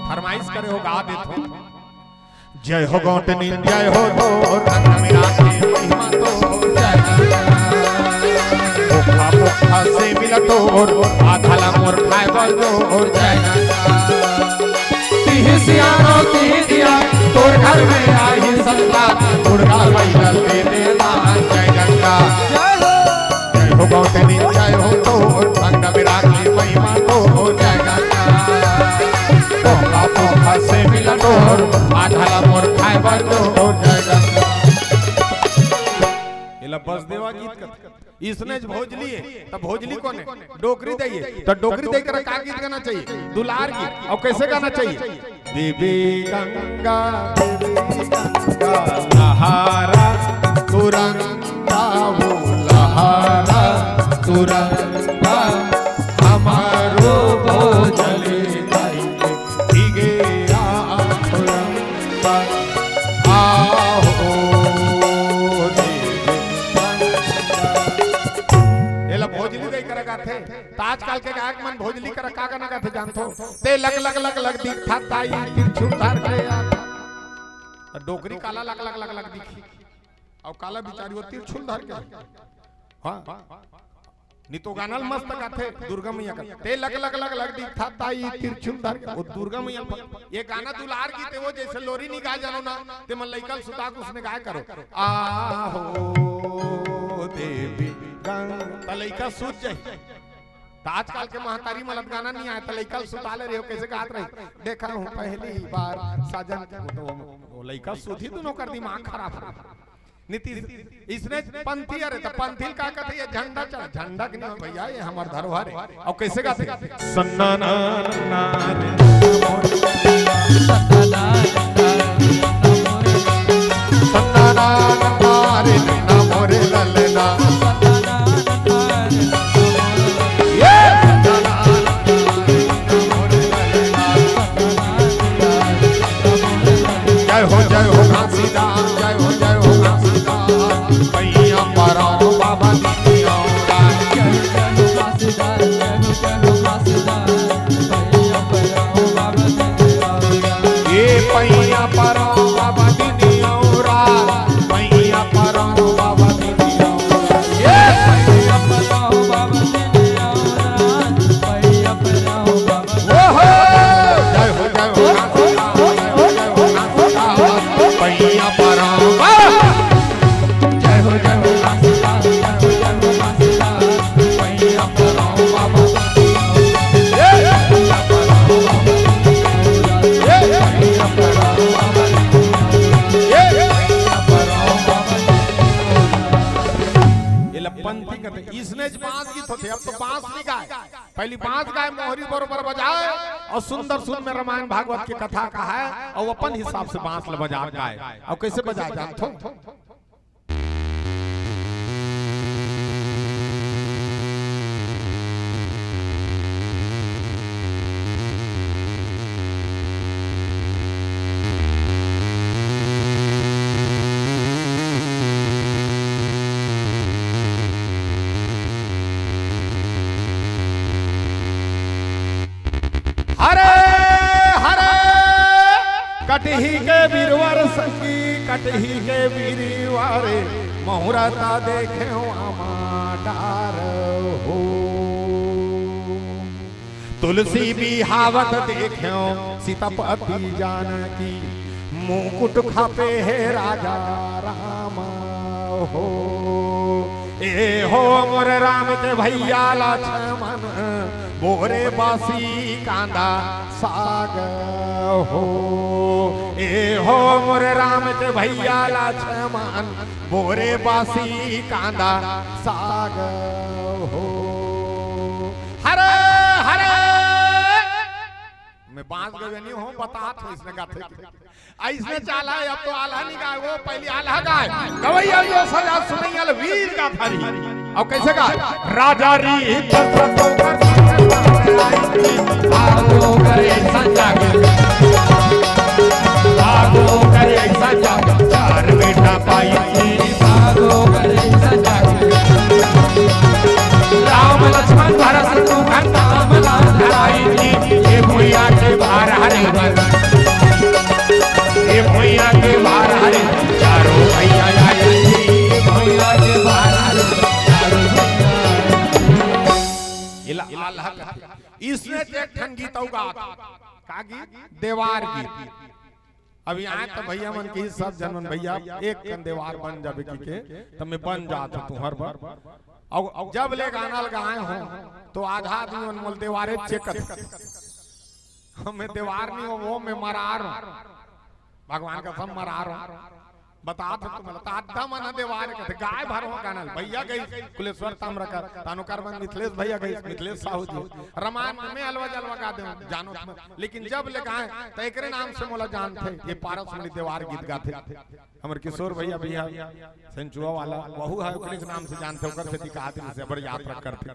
फरमाइश करे हो, गा देथों। जय हो गौंटनी, जय हो तोर, रंग मेरा के महिमा तोर, जय। पोखा पोखा से मिला तोर, आधा ला मोर खाए बर जोर, जय। तिही सियानो, तिही दिया, तोर घर में आही संता, दुर्गा मैया दे दे दान, जय गंगा। जय हो। जय हो गौतमी, जय हो तोर, संग विरागी महिमा तोर, जय गंगा। पोखा पोखा से मिला तोर, आधा ला मोर खाए बर तोर, जय गंगा। एला बसदेवा गीत कथे। इसने ज भोजली हे, त भोजली कोन हे? डोकरी दई हे। त डोकरी दई करा का गीत गाना चाहिए? दुलार गीत। अउ कैसे गाना चाहिए? देवी गंगा, देवी गंगा, लहरा तुरंगा, वो लहरा तुरंगा, हमारो भोजली दई के, भीगे आंखों पर, आहो देवी गंगा। एला भोजली दई करा गाथे। त आजकल के गायक मन भोजली करा का गाना गाथे जानथो? ते लग लग लग लग दिखथा ताई, त्रिशूल धर के आथा। त डोकरी काला लग लग लग लग दिखही, अउ काला बिचारी वो त्रिशूल धर के। हाँ, नहीं तो गाना ल मस्त गाथे दुर्गा मैया का। ते लग लग लग लग दिखथा ताई, त्रिशूल धर के। वो दुर्गा मैया पर ये गाना दुलार गीत हे, वो जैसे लोरी नहीं गाय जानो ना, ते मन लइका ल सुता के उसने गाय करो, आहो देवी गंगा, त लइका सूत जाही। त आजकल के महतारी मन ल गाना नहीं आय, त लइका ल सुता ले रहे हो, कैसे गात रहे? देखा हूँ पहली बार साजन के, वो तो वो लइका सूत ही, दोनों कर दिमाग खराब हो। नीतीश, इसने पंथी, अरे त पंथी ल का कथे? ये झंडा चढ़ा, झंडा के नहीं हो भैया, ये हमर धरोहर हे। अउ कैसे गाथे? सन्ना ना ना रे, सन्ना ना ना रे, ना मोरे ललना। ये जय हो, जय हो घासीदास, जय हो, जय हो घासीदास, पैया पराओ बाबा दीदी औरा। ये पैया पराओ बाबा दीदी औरा, पैया पराओ बाबा दीदी औरा। ये पैया पराओ बाबा दीदी औरा, पैया पराओ बाबा। ओहो! जय हो, जय हो, पैया पराओ। जय हो, जय हो, ये ला पंथी कथे, इसने ज बांस गीत होथे, अब तो बांस नहीं गाय। पहली बांस गाय, मोहरी बरोबर बजाय अउ सुंदर सुन में रामायण भागवत के कथा कहाय अउ अपन हिसाब से बांस ल बजा गाय। अउ कैसे बजाय जानथो? हरे हरे कटही के बीरवर संगी, कटही के बीरवर, महुरता देखे आमा डार हो। तुलसी बिहावत देखेंव सीतापति जानकी, मुकुट खपे हे राजा राम हो। ए हो मोर राम के भैया लक्ष्मण, बोरे बासी कांदा साग हो। ए हो मोर राम के भैया लक्ष्मण, बोरे बासी कांदा साग हो। हरे हरे पांच गवे नहीं हो, बतात हो, इसने गाथे। अइसने चाला है, अब तो आल्हा नहीं गाय, वो पहली आल्हा गाय। गवैया जो सजा सुनैया ल वीर गाथा रही। अब कैसे गाय? राजा री दशरथ को कर भागो करे संजाग, भागो करे संजाग, चार बेटा पाई। राम लक्ष्मण भरत शत्रुघ्न राम नाम धराई जी, ये भुइया के भार हरे बर, ये भुइया के भार हरे, चारों भैया आए जी, ये भुइया के भार हरे, चारों भैया। इला आल्हा कथे। इसने एक ठन गीत अउ गात। का गीत? देवार गीत। अभी आए तो भैया मन की सब जनमन भैया एक कन देवार बन जाबे की के, त मैं बन जात हूँ तुहर बर। अउ जब ले गाना लगाए हो तो आधा आदमी मन मोल देवारे चेकत। मैं देवार नहीं हो, वो मैं मरार हूँ। भगवान का सब मरार हूँ। बता दो तुम लोग, तो आधा मन देवार कहते, गाय भर हो गाना, भैया गई कुलेश्वर ताम्रकर, तानुकर बन मिथिलेश भैया गई, मिथिलेश साहू जी, रमान में अलवा जलवा गा दे, जानो तुम। लेकिन जब ले गाए, तो एकरे नाम से मोला जानथे, ये पारस मणि देवार गीत गाथे। हमर किशोर भैया, भैया, सेंचुआ वाला, वहू है, ओकरे नाम से जानथे, ओकर से दिखा दे, से बड़ याद रख करथे।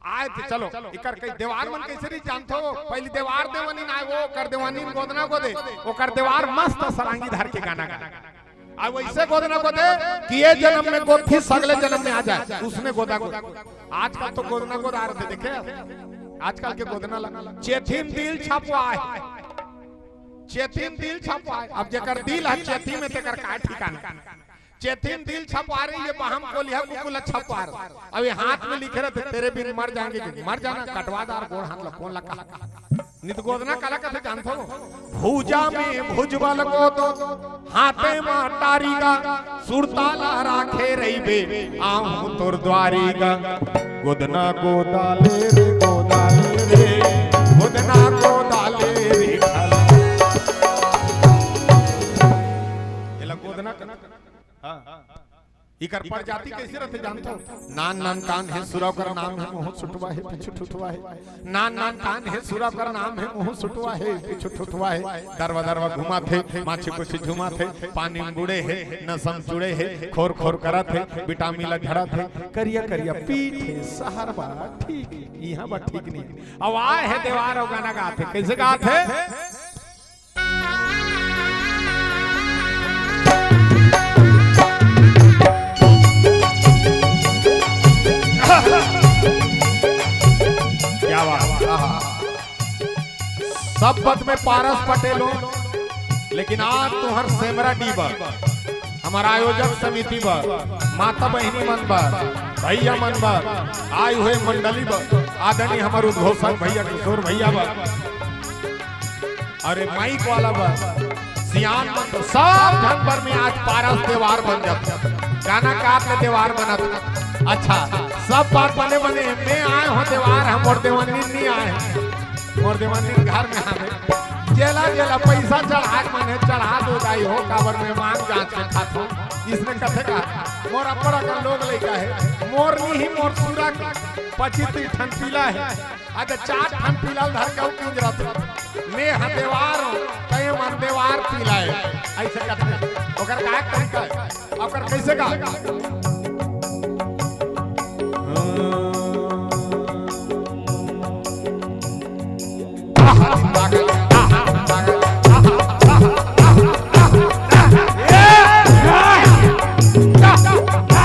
आए थे, चलो, इकर कई देवार मन कैसे नहीं जानथो? पहली देवार देवनी ना आए, वो कर देवनी गोदना गोदे, वो कर देवार मस्त सरांगी धर के गाना गाए। अब वैसे गोदना गोदे कि ये जन्म में गोद थी, सगले जन्म में आ जाए, उसने गोदा गोद। आजकल तो गोदना गोद आ रहे थे, देखे? आजकल के गोदना ला, चेथिम दिल छपवाए, चेथिम दिल छपवाए। अब जेकर दिल है चेथी में, तेकर का ठिकाना? चेथिन दिल छपवा रही, ये बहम कोलिहा कुकुला छपवा रहा। अब ये हाथ में लिखे रहते, "तेरे बिन मर जाएंगे।" कि मर जाना, कटवा दार गोड़ हाथ ला, कौन ला कहा? नित गोदना काला कथे जानथो? भुजा में भुजबल गोदो, हाथे मा टारी गा, सुरताला राखे रहिबे, आहूं तोर द्वारी गा। गोदना गोदाले रे, गोदाले रे, गोदना गोदाले रे। एला गोदना कथे। हाँ। इकर प्रजाति कैसे रहते जानथो? नान नान कान हे सुरा ओकर नाम हे मुँह सुटवा हे पीछू ठुठवा हे। नान नान कान हे सुरा ओकर नाम हे मुँह सुटवा हे पीछू ठुठवा हे। दरवा दरवा घुमाथे, माछी पुछी झुमाथे, पानी में बुड़े हे, नसम चुड़े हे, खोर खोर करत हे, विटामिन ला झड़त हे। करिया करिया पीठ हे, सहर बा ठीक हे, इहाँ बा ठीक नहीं। अब आए हे देवार अउ गाना गाथे, कैसे गाथे? क्या बात। आहा। सब पद में पारस पटेल हो, लेकिन आज तुहर सेमरा डी बर, हमर आयोजक समिति बर, माता बहिनी मन बर, भैया मन बर, आए हुए मंडली बर, आदरणीय हमर उद्घोषक भैया किशोर भैया बर, अरे माइक वाला बर, सियान मन बर, सब झन बर में आज पारस देवार बन जात। गाना काट ले देवार बनत। अच्छा, सब बात बने बने, मैं आए हो देवार, हम मोर देवानी नहीं आए। मोर देवानी घर में हवे। जेला जेला पैसा चढ़ा के मने चढ़ा दो दाई हो, काबर मैं मांग जांच के खात हो। इसने कथे का, मोर अब्बड़ अकन लोग लइका हे, मोर नहीं मोर पूरा पच्चीस ठन पीला हे। अगर चार ठन पीला ल धर के अउ किंजरत, मैं ह देवार हूँ, तय मन देवार पीला हे। ऐसे कथे। ओकर का तरीका हे? ओकर कैसे का?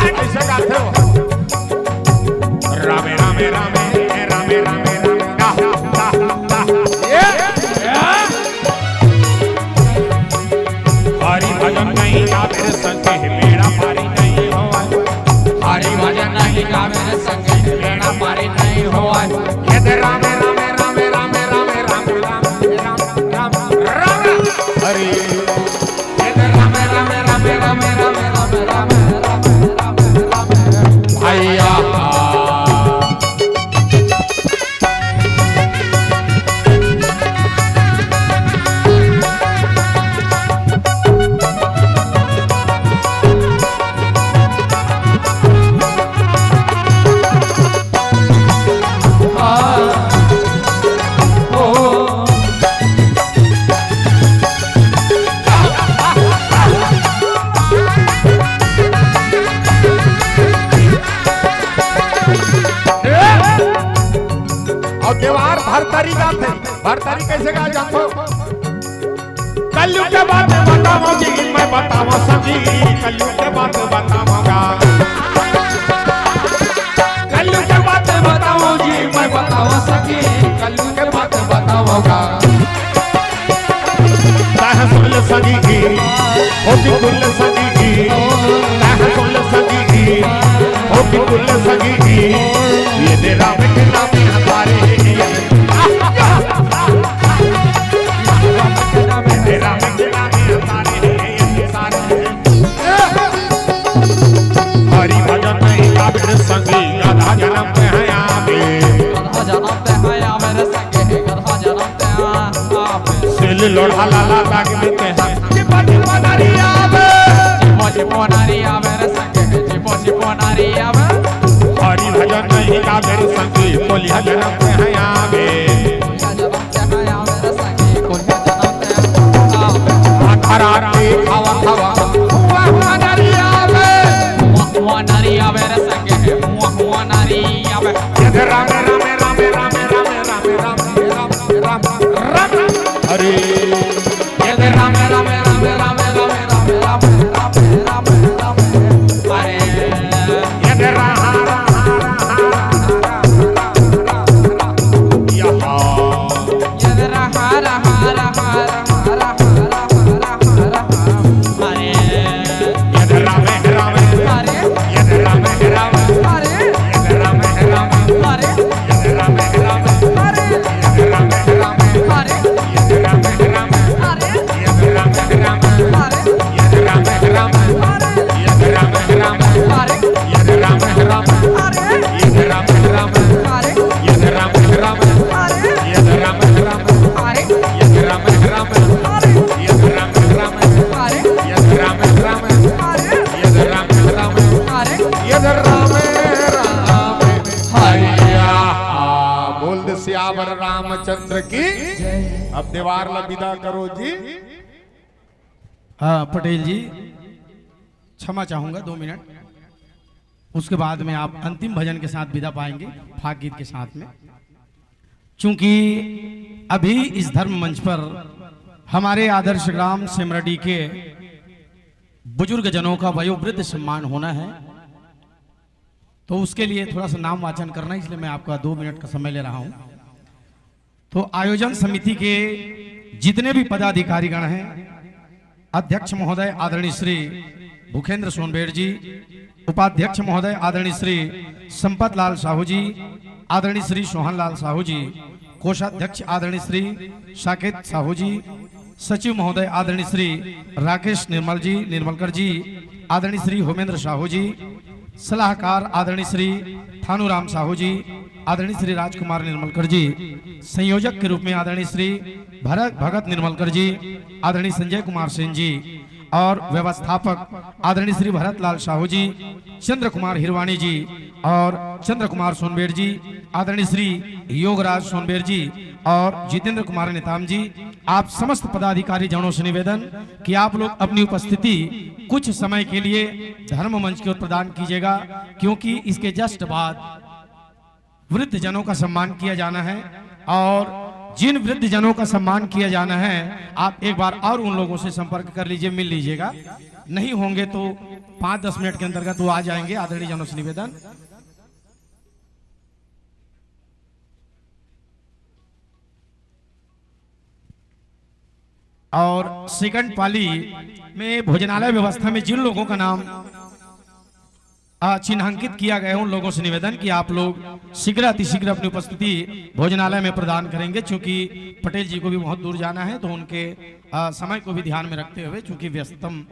कैसे गाथे हो? रामे, रामे, रामे, रामे, रामे, रामे, गा, गा, गा। ये, ये। हरि भजन नहीं गावे रे संगे, बेड़ा पारी नहीं होवै। भरतरी गाथे। भरतरी कइसे गाय जानथो? कलयुग के बात बतावंव जी, मैं बतावंव सखी, कलयुग के बात बतावंव गा। कलयुग के बात बतावंव जी, मैं बतावंव सखी, कलयुग के बात बतावंव गा। तैं ह सुन ले सखी जी, ओ बिल्कुल सखी जी, तैं ह सुन ले सखी जी, ओ बिल्कुल सखी जी, ये दे राम के नाम हमारे, ये दे राम के नाम हमारे, ये सारे। हरि भजन नहीं गावे रे संगी, गधा जनम ते हैं आवे। गधा जनम ते हैं आवे रे संगी, गधा जनम ते हैं आवे। सिल लोढ़ा लाला दाग देते हैं। चिपो चिपो नारी आवे। चिपो चिपो नारी आवे रे संगी, चिपो चिपो नारी आवे। हरि भजन नहीं गावे रे संगी, कोलिया जनम ते हैं आवे। कोलिया जनम ते हैं आवे रे संगी, कोलिया जनम ते हैं आवे। आखा रात के खावा खावा, हुआ हुआ नारी आवे। हुआ हुआ नारी आवे रे संगी, हुआ हुआ नारी आवे। ये दे राम, राम, राम, राम, राम, राम, राम, राम, राम, राम। अरे। ये दे राम, राम, राम, राम, राम, राम, राम, राम, राम, राम, राम। अरे। ये दे राम, राम, राम, राम, राम, राम, राम, राम, राम। यहाँ। ये दे राम, राम, राम, राम, राम, राम, राम, राम, राम। अरे। ये दे राम, राम, अरे। ये दे राम, राम, अरे। ये दे राम, राम, अरे। ये दे राम, राम, अरे। ये दे राम, राम, अरे। ये दे राम, राम, अरे। ये दे राम, राम, अरे। ये दे राम, राम, अरे। ये दे राम, राम, अरे। ये दे राम, राम, अरे। ये दे राम, राम, अरे। ये दे राम, राम, अरे। ये दे राम, राम, अरे। ये दे राम, राम, अरे। ये दे राम, राम, अरे। ये दे राम, राम, अरे। ये दे राम, राम, अरे। ये दे राम, राम, हरिया। बोल दे सियावर रामचंद्र की। अब देवार ला विदा करो जी। हाँ, पटेल जी, क्षमा चाहूंगा, दो मिनट। उसके बाद में आप अंतिम भजन के साथ विदा पाएंगे, फाग गीत के साथ में। चूंकि अभी इस धर्म मंच पर हमारे आदर्श ग्राम सेमराडीह के बुजुर्ग जनों का वयोवृद्ध सम्मान होना है, तो उसके लिए थोड़ा सा नाम वाचन करना है, इसलिए मैं आपका दो मिनट का समय ले रहा हूं। तो आयोजन समिति के जितने भी पदाधिकारीगण हैं, अध्यक्ष महोदय आदरणीय श्री भूखेंद्र सोनबेर जी, उपाध्यक्ष महोदय आदरणीय श्री संपत लाल साहू जी, आदरणीय श्री सोहन लाल साहू जी, कोषाध्यक्ष आदरणीय श्री साकेत साहू जी, सचिव महोदय आदरणीय श्री राकेश निर्मल जी, निर्मलकर जी, आदरणीय श्री होमेंद्र साहू जी, सलाहकार आदरणीय श्री थानूराम साहू जी, आदरणीय श्री राजकुमार निर्मलकर जी, संयोजक के रूप में आदरणीय श्री भरत, भगत निर्मलकर जी, आदरणीय संजय कुमार सेन जी और व्यवस्थापक आदरणीय श्री भरत लाल साहू जी, चंद्र कुमार हिरवाणी जी और चंद्र कुमार सोनबेर जी, आदरणीय श्री योगराज सोनबेर जी और जितेंद्र कुमार नेताम जी, आप समस्त पदाधिकारी जनों से निवेदन कि आप लोग अपनी उपस्थिति कुछ समय के लिए धर्म मंच की ओर प्रदान कीजिएगा, क्योंकि इसके जस्ट बाद वृद्ध जनों का सम्मान किया जाना है और जिन वृद्ध जनों का सम्मान किया जाना है, आप एक बार और उन लोगों से संपर्क कर लीजिए, मिल लीजिएगा। नहीं होंगे तो पाँच दस मिनट के अंतर्गत वो आ जाएंगे। आदरणीय जनों से निवेदन। और सेकंड पाली में भोजनालय व्यवस्था में जिन लोगों का नाम, आ, चिन्हांकित किया गया है, उन लोगों से निवेदन कि आप लोग शीघ्र अतिशीघ्र अपनी उपस्थिति भोजनालय में प्रदान करेंगे, क्योंकि पटेल जी को भी बहुत दूर जाना है, तो उनके, आ, समय को भी ध्यान में रखते हुए, चूंकि व्यस्तम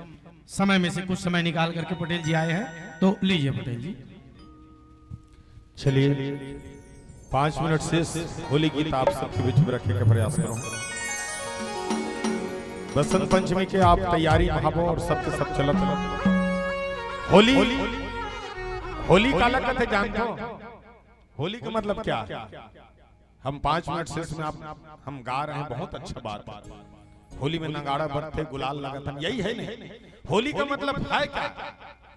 समय में से कुछ समय निकाल करके पटेल जी आए हैं, तो लीजिए पटेल जी। चलिए, पाँच मिनट शेष होली गीत आप सबके बीच में रखे के प्रयास करो। बसंत पंचमी के आप तैयारी में हवो और सबके सब चलत हो। होली, होली काला कथे जानथो? होली का मतलब क्या? हम पाँच मिनट शेष में आप, हम गा रहे हैं, बहुत अच्छा बात है। होली में नगाड़ा बजथे, गुलाल लगत हन, यही है नहीं? होली का मतलब है क्या?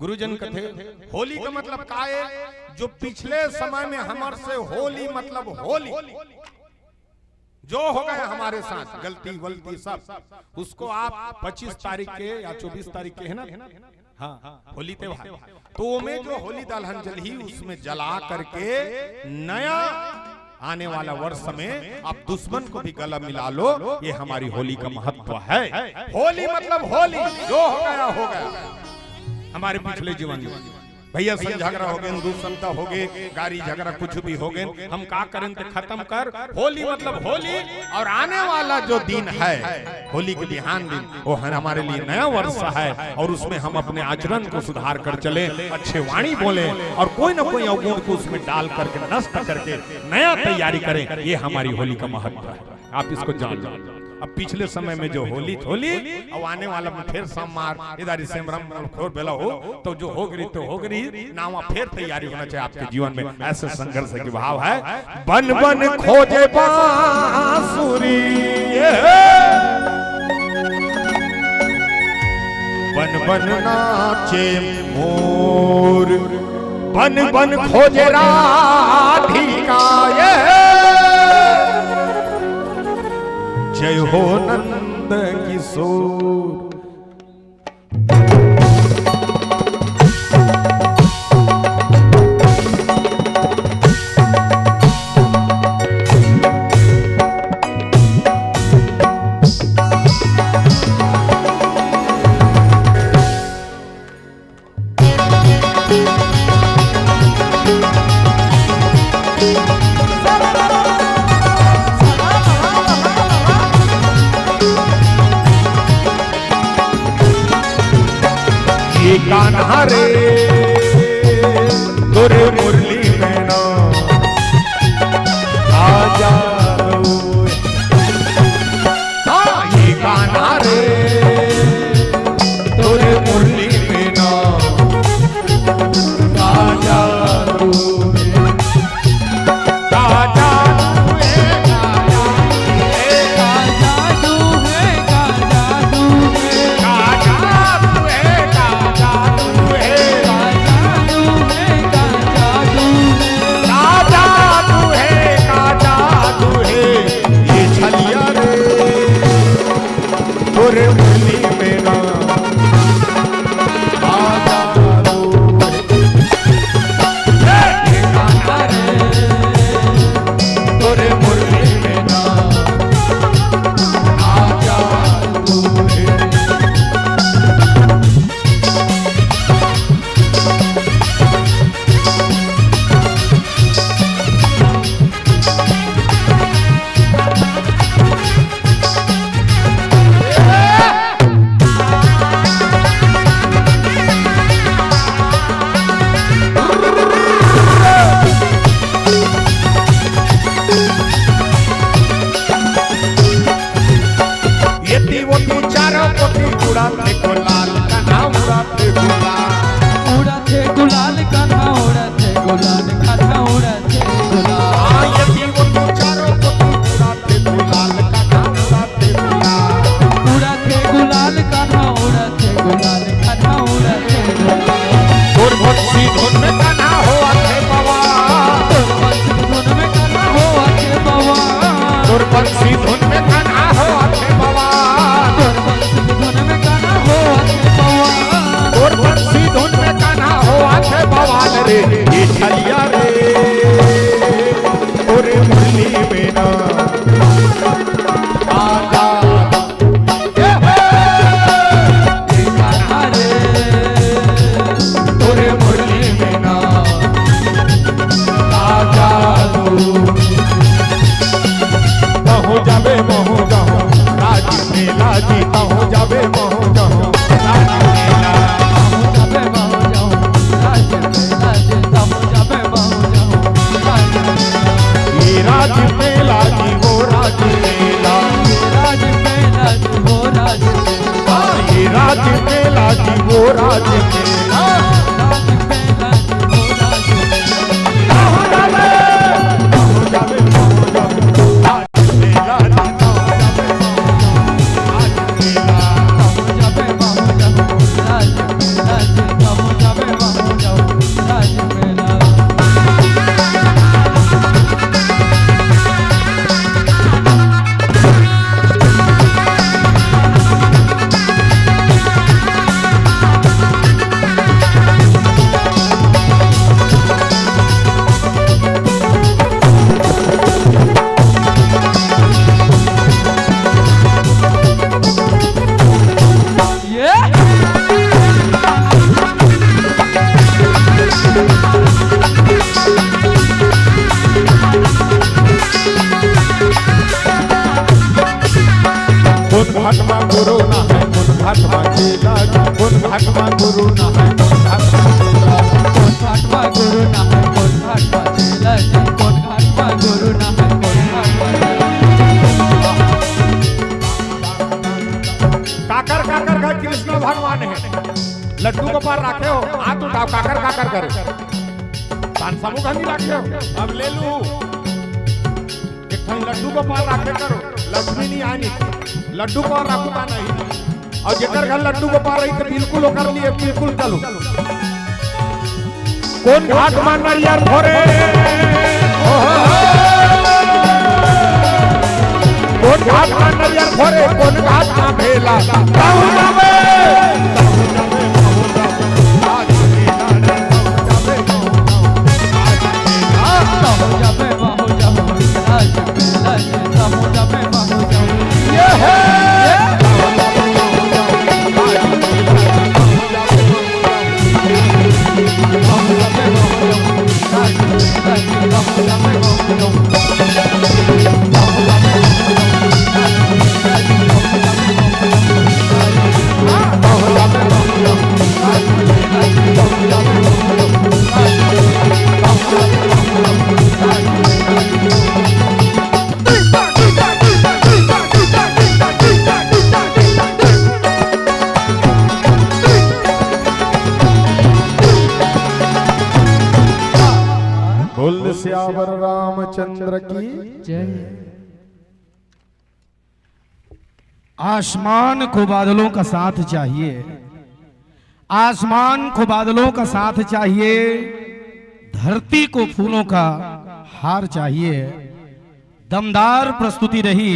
गुरुजन कथे, होली का मतलब का है? जो पिछले समय में हमर से होली मतलब होली, जो हो गया हमारे साथ, गलती वलती सब, उसको आप पच्चीस तारीख के या चौबीस तारीख के, है ना? हाँ, होली त्योहार। तो ओमे जो होली दहन जलही, उसमें जला करके नया आने वाला वर्ष में आप दुश्मन को भी गला मिला लो। ये हमारी होली का महत्व है। होली मतलब होली, जो हो गया हो गया। हमारे पिछले जीवन में भैया संग झगड़ा हो गए, दू समता हो गए, गारी झगड़ा कुछ भी हो गए, हम का करें ते खत्म कर। होली मतलब होली, और आने वाला जो दिन है होली के बिहान दिन, वो हमारे लिए नया वर्ष है, और उसमें हम अपने आचरण को सुधार कर चलें, अच्छे वाणी बोलें, और कोई ना कोई अवगुण को उसमें डाल करके, नष्ट करके नया तैयारी करें। ये हमारी होली का महत्व है, आप इसको जान लो। अब पिछले समय में जो होली थोली, अब आने वाला में फिर सोमवार इधर इसे ब्रह्म खोर बेला हो, तो जो हो गई तो हो गई, नावा फिर तैयारी होना चाहिए आपके जीवन में। ऐसे संघर्ष के भाव है। बन बन खोजे बांसुरी, ये बन बन नाचे मोर, बन बन खोजे राधिका, ये जय हो नंद किशोर। ये कान्हा रे, तोरे मुरली में ना आ जा। हाँ, ये कान्हा रे, तोरे मुरली में ना आ जा। घाट मा गुरु नहाय, कोन घाट मा चेला जी? कोन घाट मा गुरु नहाय, कोन घाट मा चेला जी? कोन घाट मा गुरु नहाय, कोन घाट मा चेला जी? काकर काकर घर कृष्ण भगवान हे, लड्डू गोपाल राखे हो, हाथ उठाव, काकर काकर घर। तान समूह घर नहीं राखे हो, अब ले लू। एक ठन लड्डू गोपाल राखे करो, लक्ष्मी नहीं आनी, लड्डू गोपाल राखू ता नहीं। अउ जेकर घर लड्डू गोपाल रही त बिल्कुल ओकर लिए बिल्कुल चलो। कोन घाट मा नरियर फोरे? कोन घाट मा नरियर फोरे? कोन घाट मा भेला? कहूँ जाबे। बोल सियावर रामचंद्र की। जय। आसमान को बादलों का साथ चाहिए, आसमान को बादलों का साथ चाहिए, धरती को फूलों का हार चाहिए। दमदार प्रस्तुति रही।